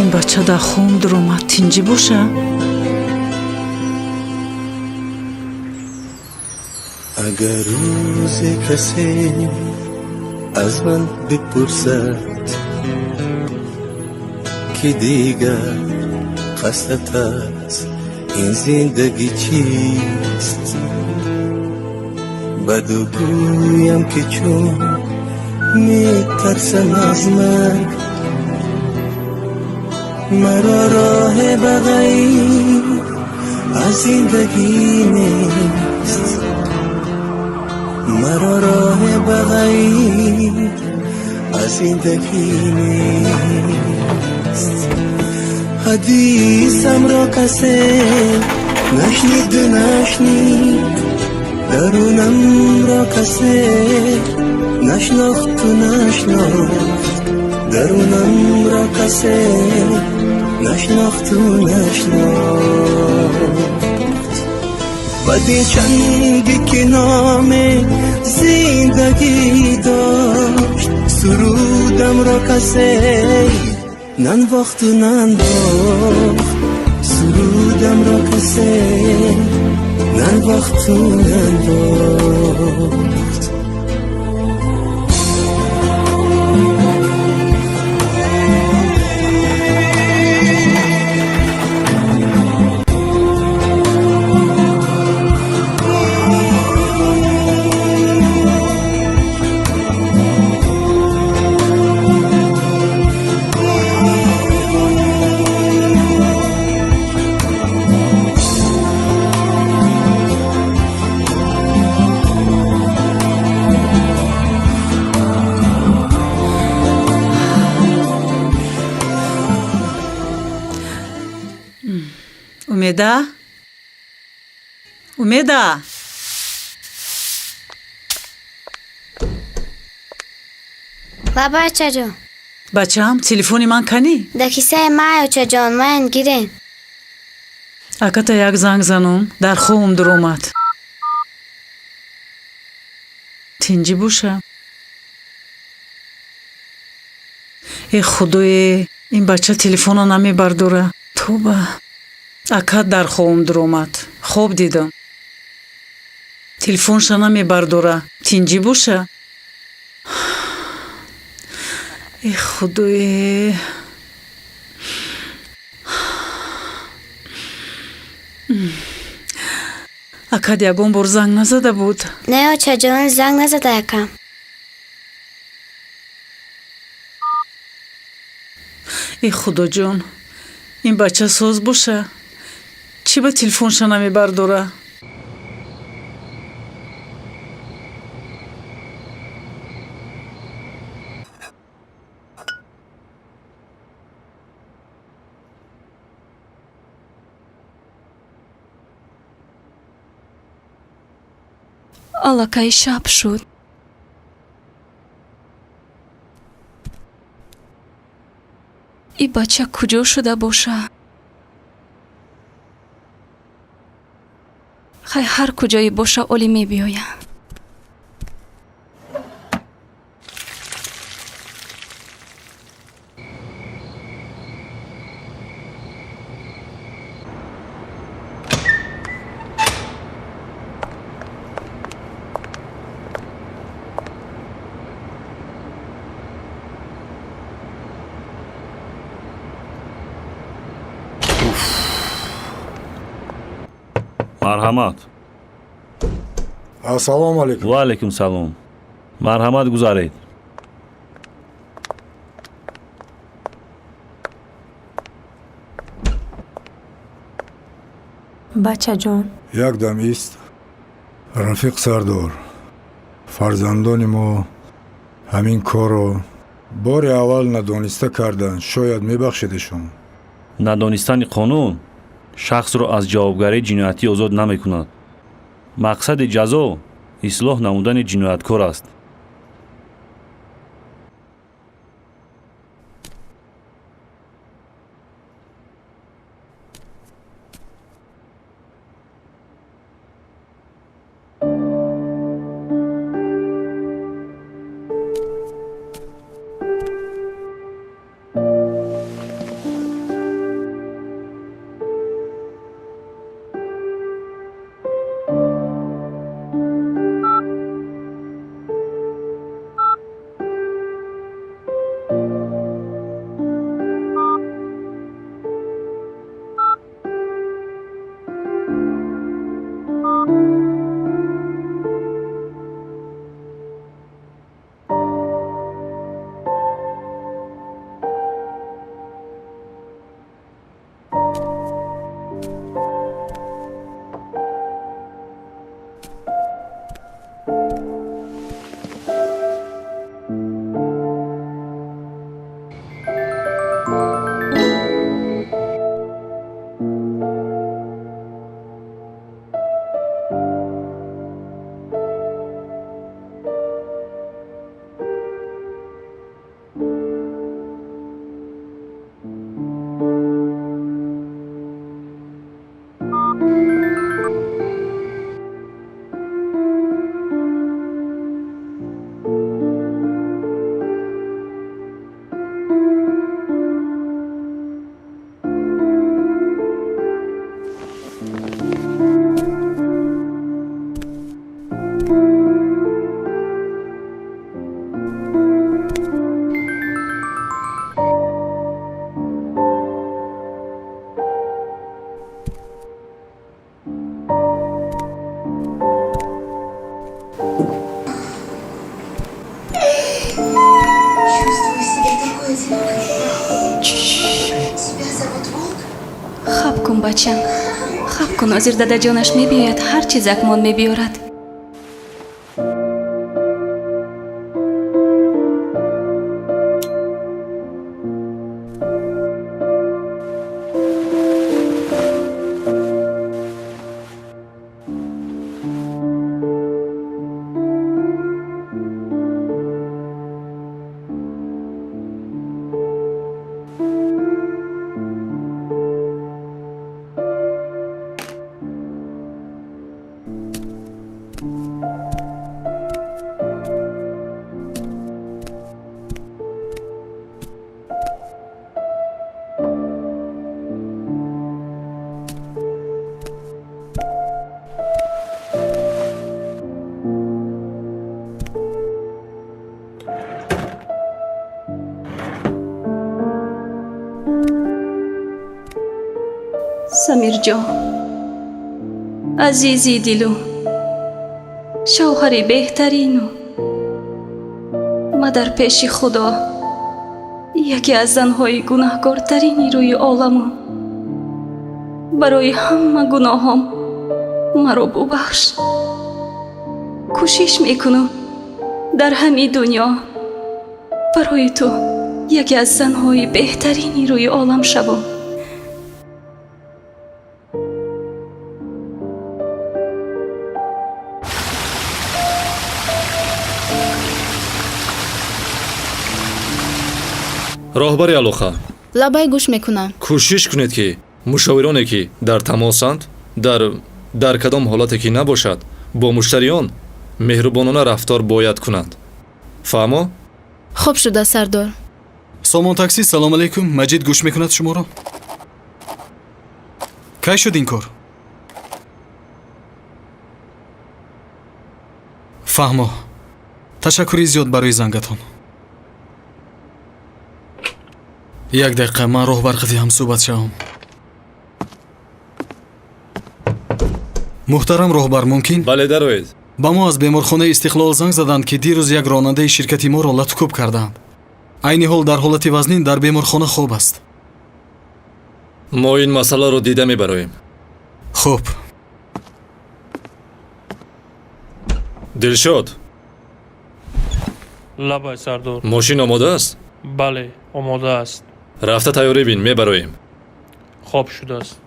Ин бача дар хом дуромад, тинҷӣ боша. Агар рӯзе касе аз ман бипурсад, ки дигар қасдат аз ин зиндагӣ чист, баду гӯям, ки чун метарсам аз марг, маро роҳе ба ғайр аз зиндагӣ нест, маро роҳе ба ғайр аз зиндагӣ нест. Ҳадисамро касе нашниду нашнид, дарунамро касе нашнохту нашнохт, дарунамро касе нашнохту нашнохт. Бади чанде ки номе зиндагӣ дошт, сурудамро касе нанвохту нандохт, сурудамро касе Набахту нандохт. Умеда, Умеда. Баба, очаҷон. Бачаам, телефони ман канӣ? Дар кисаи май, очаҷон, ман гирем. Аката як занг занум, дар хобам дуромад. Тинҷӣ боша. Э худое, ин бача телефона намебардора. Тоба, акат дар хобам дуромад, хоб дидам. Телефонша намебардора. Тинҷӣ боша. Э худое. Акат ягон бор занг назада буд? Не, очаҷон, занг назада якам. Э худоҷон, ин бача соз боша. Чӣ ба телефонша намебардора? Аллакай шаб шуд. И бача куҷо шуда боша? Хай, ҳар куҷое боша, олӣ мебиёям. Марҳамат. Ассалому алайкум. Ва алайкум салом. Марҳамат, гузаред. Бачаҷон. Як дам ист, рафиқ сардор. Фарзандони мо ҳамин корро бори аввал надониста карданд, шояд мебахшедешон. Надонистани қонун шахсро аз ҷавобгарии ҷиноятӣ озод намекунад. Мақсади ҷазо ислоҳ намудани ҷинояткор аст. Хоб кун, бачам, хоб кун. Ҳозир дадаҷонаш мебиёяд, ҳар чизакмон мебиёрад. Самирҷон, азизи дилу, шавҳари беҳтарину, ма дар пеши Худо яке аз занҳои гунаҳкортарини рӯи оламу. Барои ҳама гуноҳом маро бубахш. Кӯшиш мекунам дар ҳамин дунё барои ту яке аз занҳои беҳтарини рӯи олам шавам. Роҳбари алоқа. Лабай, гӯш мекунам. Кӯшиш кунед, ки мушовироне, ки дар тамосанд, дар кадом ҳолате ки набошад, бо муштариён меҳрубонона рафтор бояд кунанд. Фаҳмо? Хоб шуда, сардор. Сомон такси, салом алейкум. Маҷид гӯш мекунад шуморо. Кай шуд ин кор? Фаҳмо, ташаккури зиёд барои зангатон. Як дақиқа, ман роҳбар қати ҳамсӯҳбат шавам. Муҳтарам роҳбар, мумкин? Бале, дароед. Ба мо аз беморхонаи Истиқлол занг заданд, ки дирӯз як ронандаи ширкати моро латукӯб кардаанд. Айни ҳол дар ҳолати вазнин дар беморхона хоб аст. Мо ин масъаларо дида мебароем. Хуб. Дилшод. Лабай, сардор. Мошин омода аст? Бале, омода аст. Рафта тайёрӣ бин, мебароем. Хоб шудааст.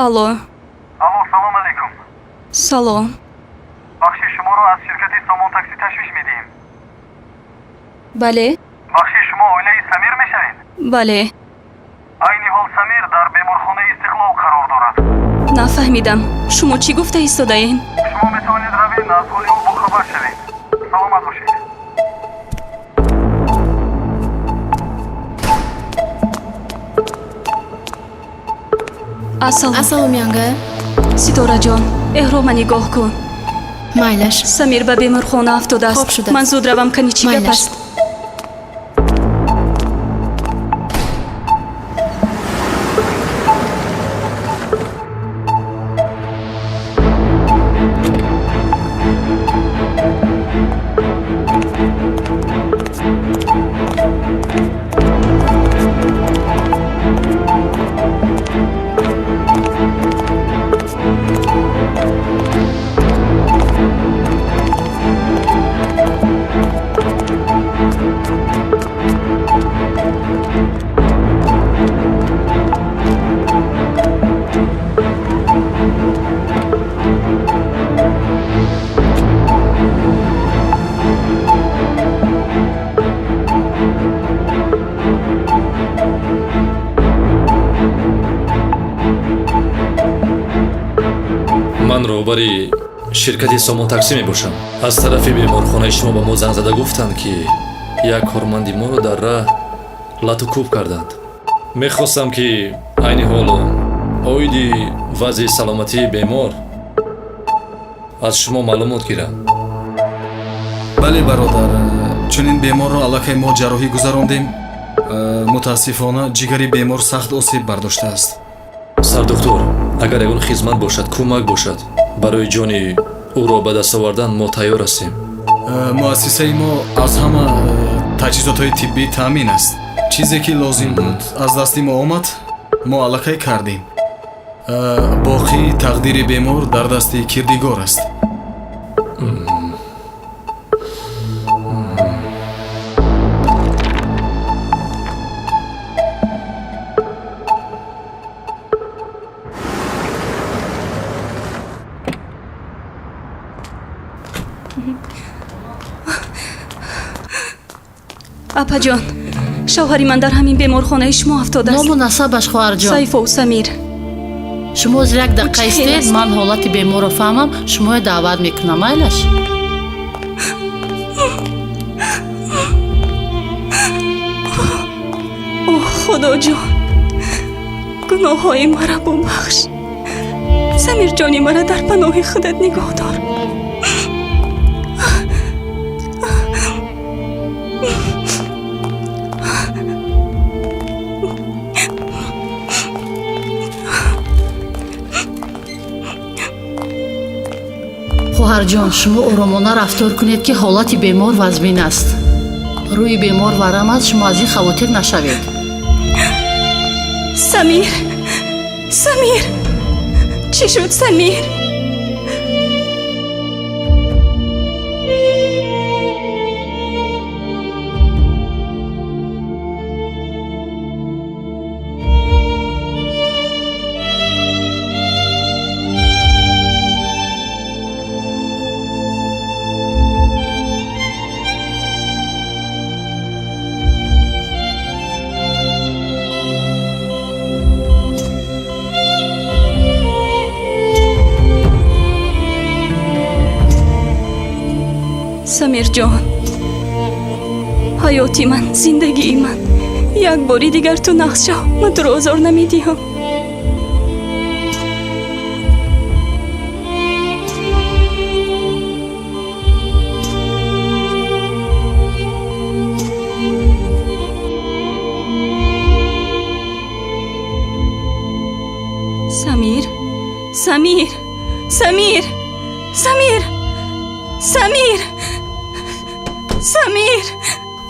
Алло. Алло, салом алейкум. Салом. Бахши, шуморо аз ширкати Сомон такси ташвиш медиҳем. Бале. Бахши, шумо оилаи Самир мешавед? Бале. Айни ҳол Самир дар беморхонаи Истиқлол қарор дорад. Нафаҳмидам, шумо чӣ гуфта истодаен? Шумо метавонед равед, аз ҳоли ӯ бохабар шавед. Саломат бошед. Ассалом. Ассалом, янга. Ситораҷон, эҳрома нигоҳ кун. Майлаш. Самир ба беморхона афтодааст. Хоб шудааст. Ман зуд равам, кани чӣ гап Майлаш. аст. Ман роҳбари ширкати Сомон таксӣ мебошам. Аз тарафи беморхонаи шумо ба мо занг зада гуфтанд, ки як корманди моро дар раҳ лату кӯб карданд. Мехостам, ки айни ҳол оиди вазъи саломатии бемор аз шумо маълумот гирам. Бале, бародар, чунин беморро аллакай мо ҷарроҳӣ гузарондем. Мутаассифона, ҷигари бемор сахт осеб бардоштааст. Сардухтур, агар ягон хизмат бошад, кӯмак бошад, барои ҷони ӯро ба даст овардан мо тайёр ҳастем. Муассисаи мо аз ҳама таҷҳизотҳои тиббӣ таъмин аст. Чизе ки лозим буд аз дасти мо омад, мо аллакай кардем. Боқӣ тақдири бемор дар дасти кирдигор аст. Апаҷон, шавҳари ман дар ҳамин беморхонаи шумо афтодааст. Ному насабаш, хоҳарҷон? Сайфов Самир. Шумо ҳозир як дақиқа Чӣ истед, аст? Ман ҳолати беморро фаҳмам, шуморо даъват мекунам, майлаш? Оҳ, Худоҷон, гуноҳҳои мара бубахш. Самирҷони мара дар паноҳи худат нигоҳ дор. Хоҳарҷон, шумо оромона рафтор кунед, ки ҳолати бемор вазмин аст. Рӯи бемор варам аст, шумо аз ин хавотир нашавед. Самир, Самир, чӣ шуд, Самир? Самирҷон, ҳаёти ман, зиндагии ман, як бори дигар ту нағз шав, ман туро озор намедиҳам. Самир, Самир, Самир, Самир, Самир, Самир.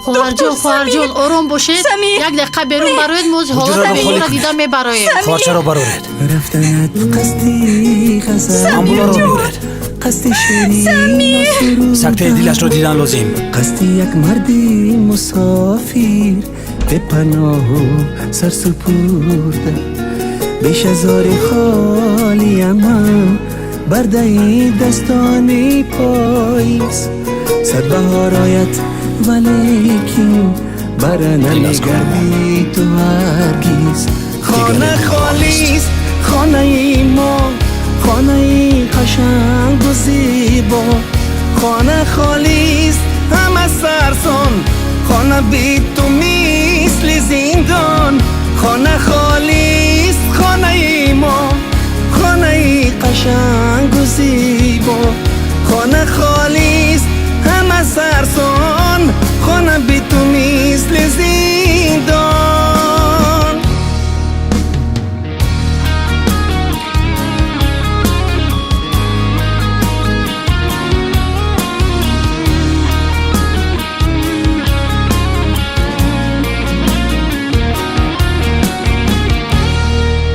Хоҳарҷон, Доктор, хоҳарҷон, Самир! Ором бошед. Самир! Як дақиқа берун бароед, мо Ҳуҷраро ҳолати холӣ беморро кунед. дида мебароем. Хоҳарчаро бароред. Рафтанат қасди ғазал, Амбуларо биёред. қасди ширин, Сактаи дилашро дидан лозим. қасди як марди мусофир, бепаноҳу сарсупурда, бешазори холиям ман, бардаи дастони поиз. Сад баҳор ояд, валекин бара намегардӣ ту ҳаргиз. Хона холист, хонаи мо, хонаи қашангу зебо. Хона холист, ҳама сарсон, хона би ту мисли зиндон. Хона холист, хонаи мо, хонаи қашангу зебо. Хона холист, ҳама сарсон, хона би ту мисли зиндон.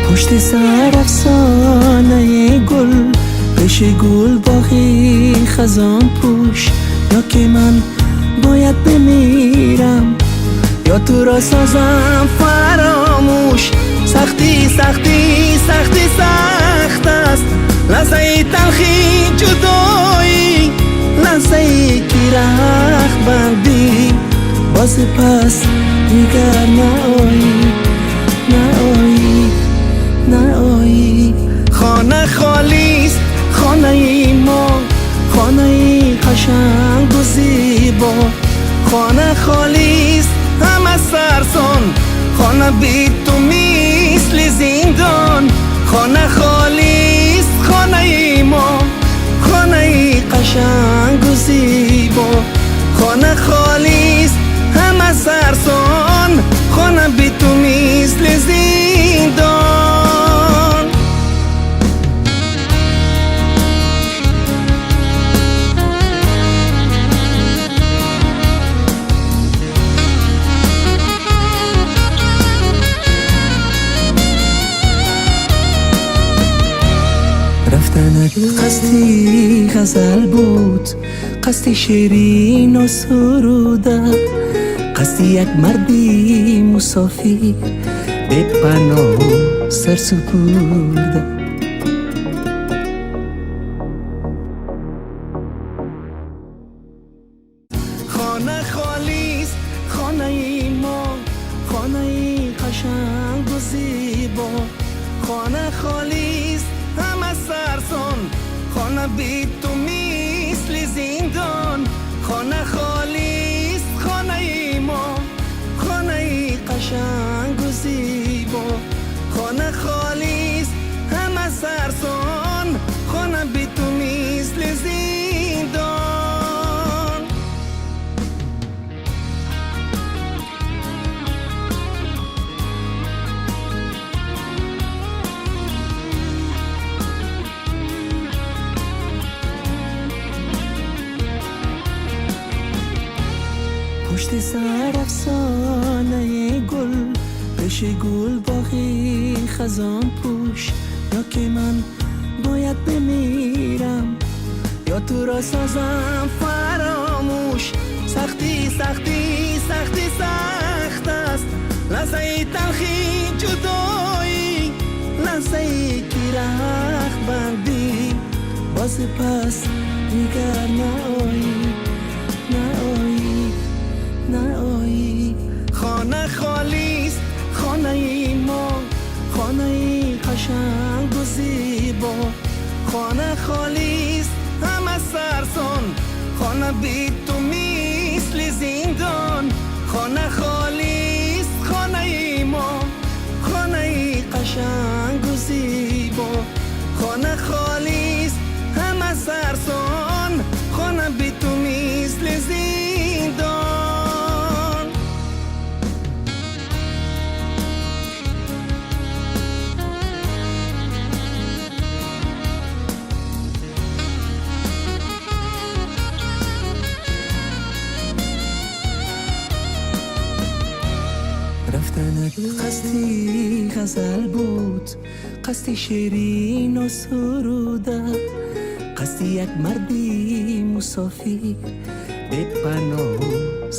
Пушти сар афсонаи гул, пеши гул боғи хазон пӯш. Ё ки ман бояд бимирам, ё туро созам фаромӯш. Сахтӣ, сахтӣ, сахтӣ, сахт аст лаҳзаи талхи ҷудоӣ, лаҳзае ки рахт бандӣ, боз пас дигар наоӣ, наоӣ, наоӣ. Хона холист, хонаи мо, хонаи қашангу зебо. Хона холист, ҳама сарсон, хона би ту мисли зиндон. Хона холист, хонаи мо, хонаи қашангу зебо. Хона холист, ҳама сарсон, хона би ту мисли зиндон. қасди ғазал буд, қасди ширину суруда, қасди як марди мусофир бепаноҳу сарсупурда. Хона холист, хонаи мо, хонаи қашангу зебо. Хона холист, ҳама сарсон, хона би ту мисли зиндон. Хона холист, хонаи мо, хонаи қашангу зебо. Хона холист, ҳама сарсон, хона би ту мисли зиндон. Пушти сар афсонаи гул, пеши гул боғи хазон пӯш. Ё ки ман бояд бимирам, ё туро созам фаромӯш. Сахтӣ, сахтӣ, сахтӣ, сахт аст лаҳзаи талхи ҷудоӣ, лаҳзае ки рахт бандӣ, боз пас дигар наоӣ, наоӣ, наоӣ. Хона холист, хонаи мо, хонаи қашангу зебо. Хона холист, ҳама сарсон, хона би ту мисли зиндон. Хона холист, хонаи мо, хонаи қашангу зебо. Хона холист, ҳама сарсон, хона би ту мисли зиндон. Рафтанат қасди ғазал буд, қасди ширину суруда, қасди як марди мусофир бепаноҳу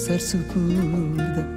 сарсупурда.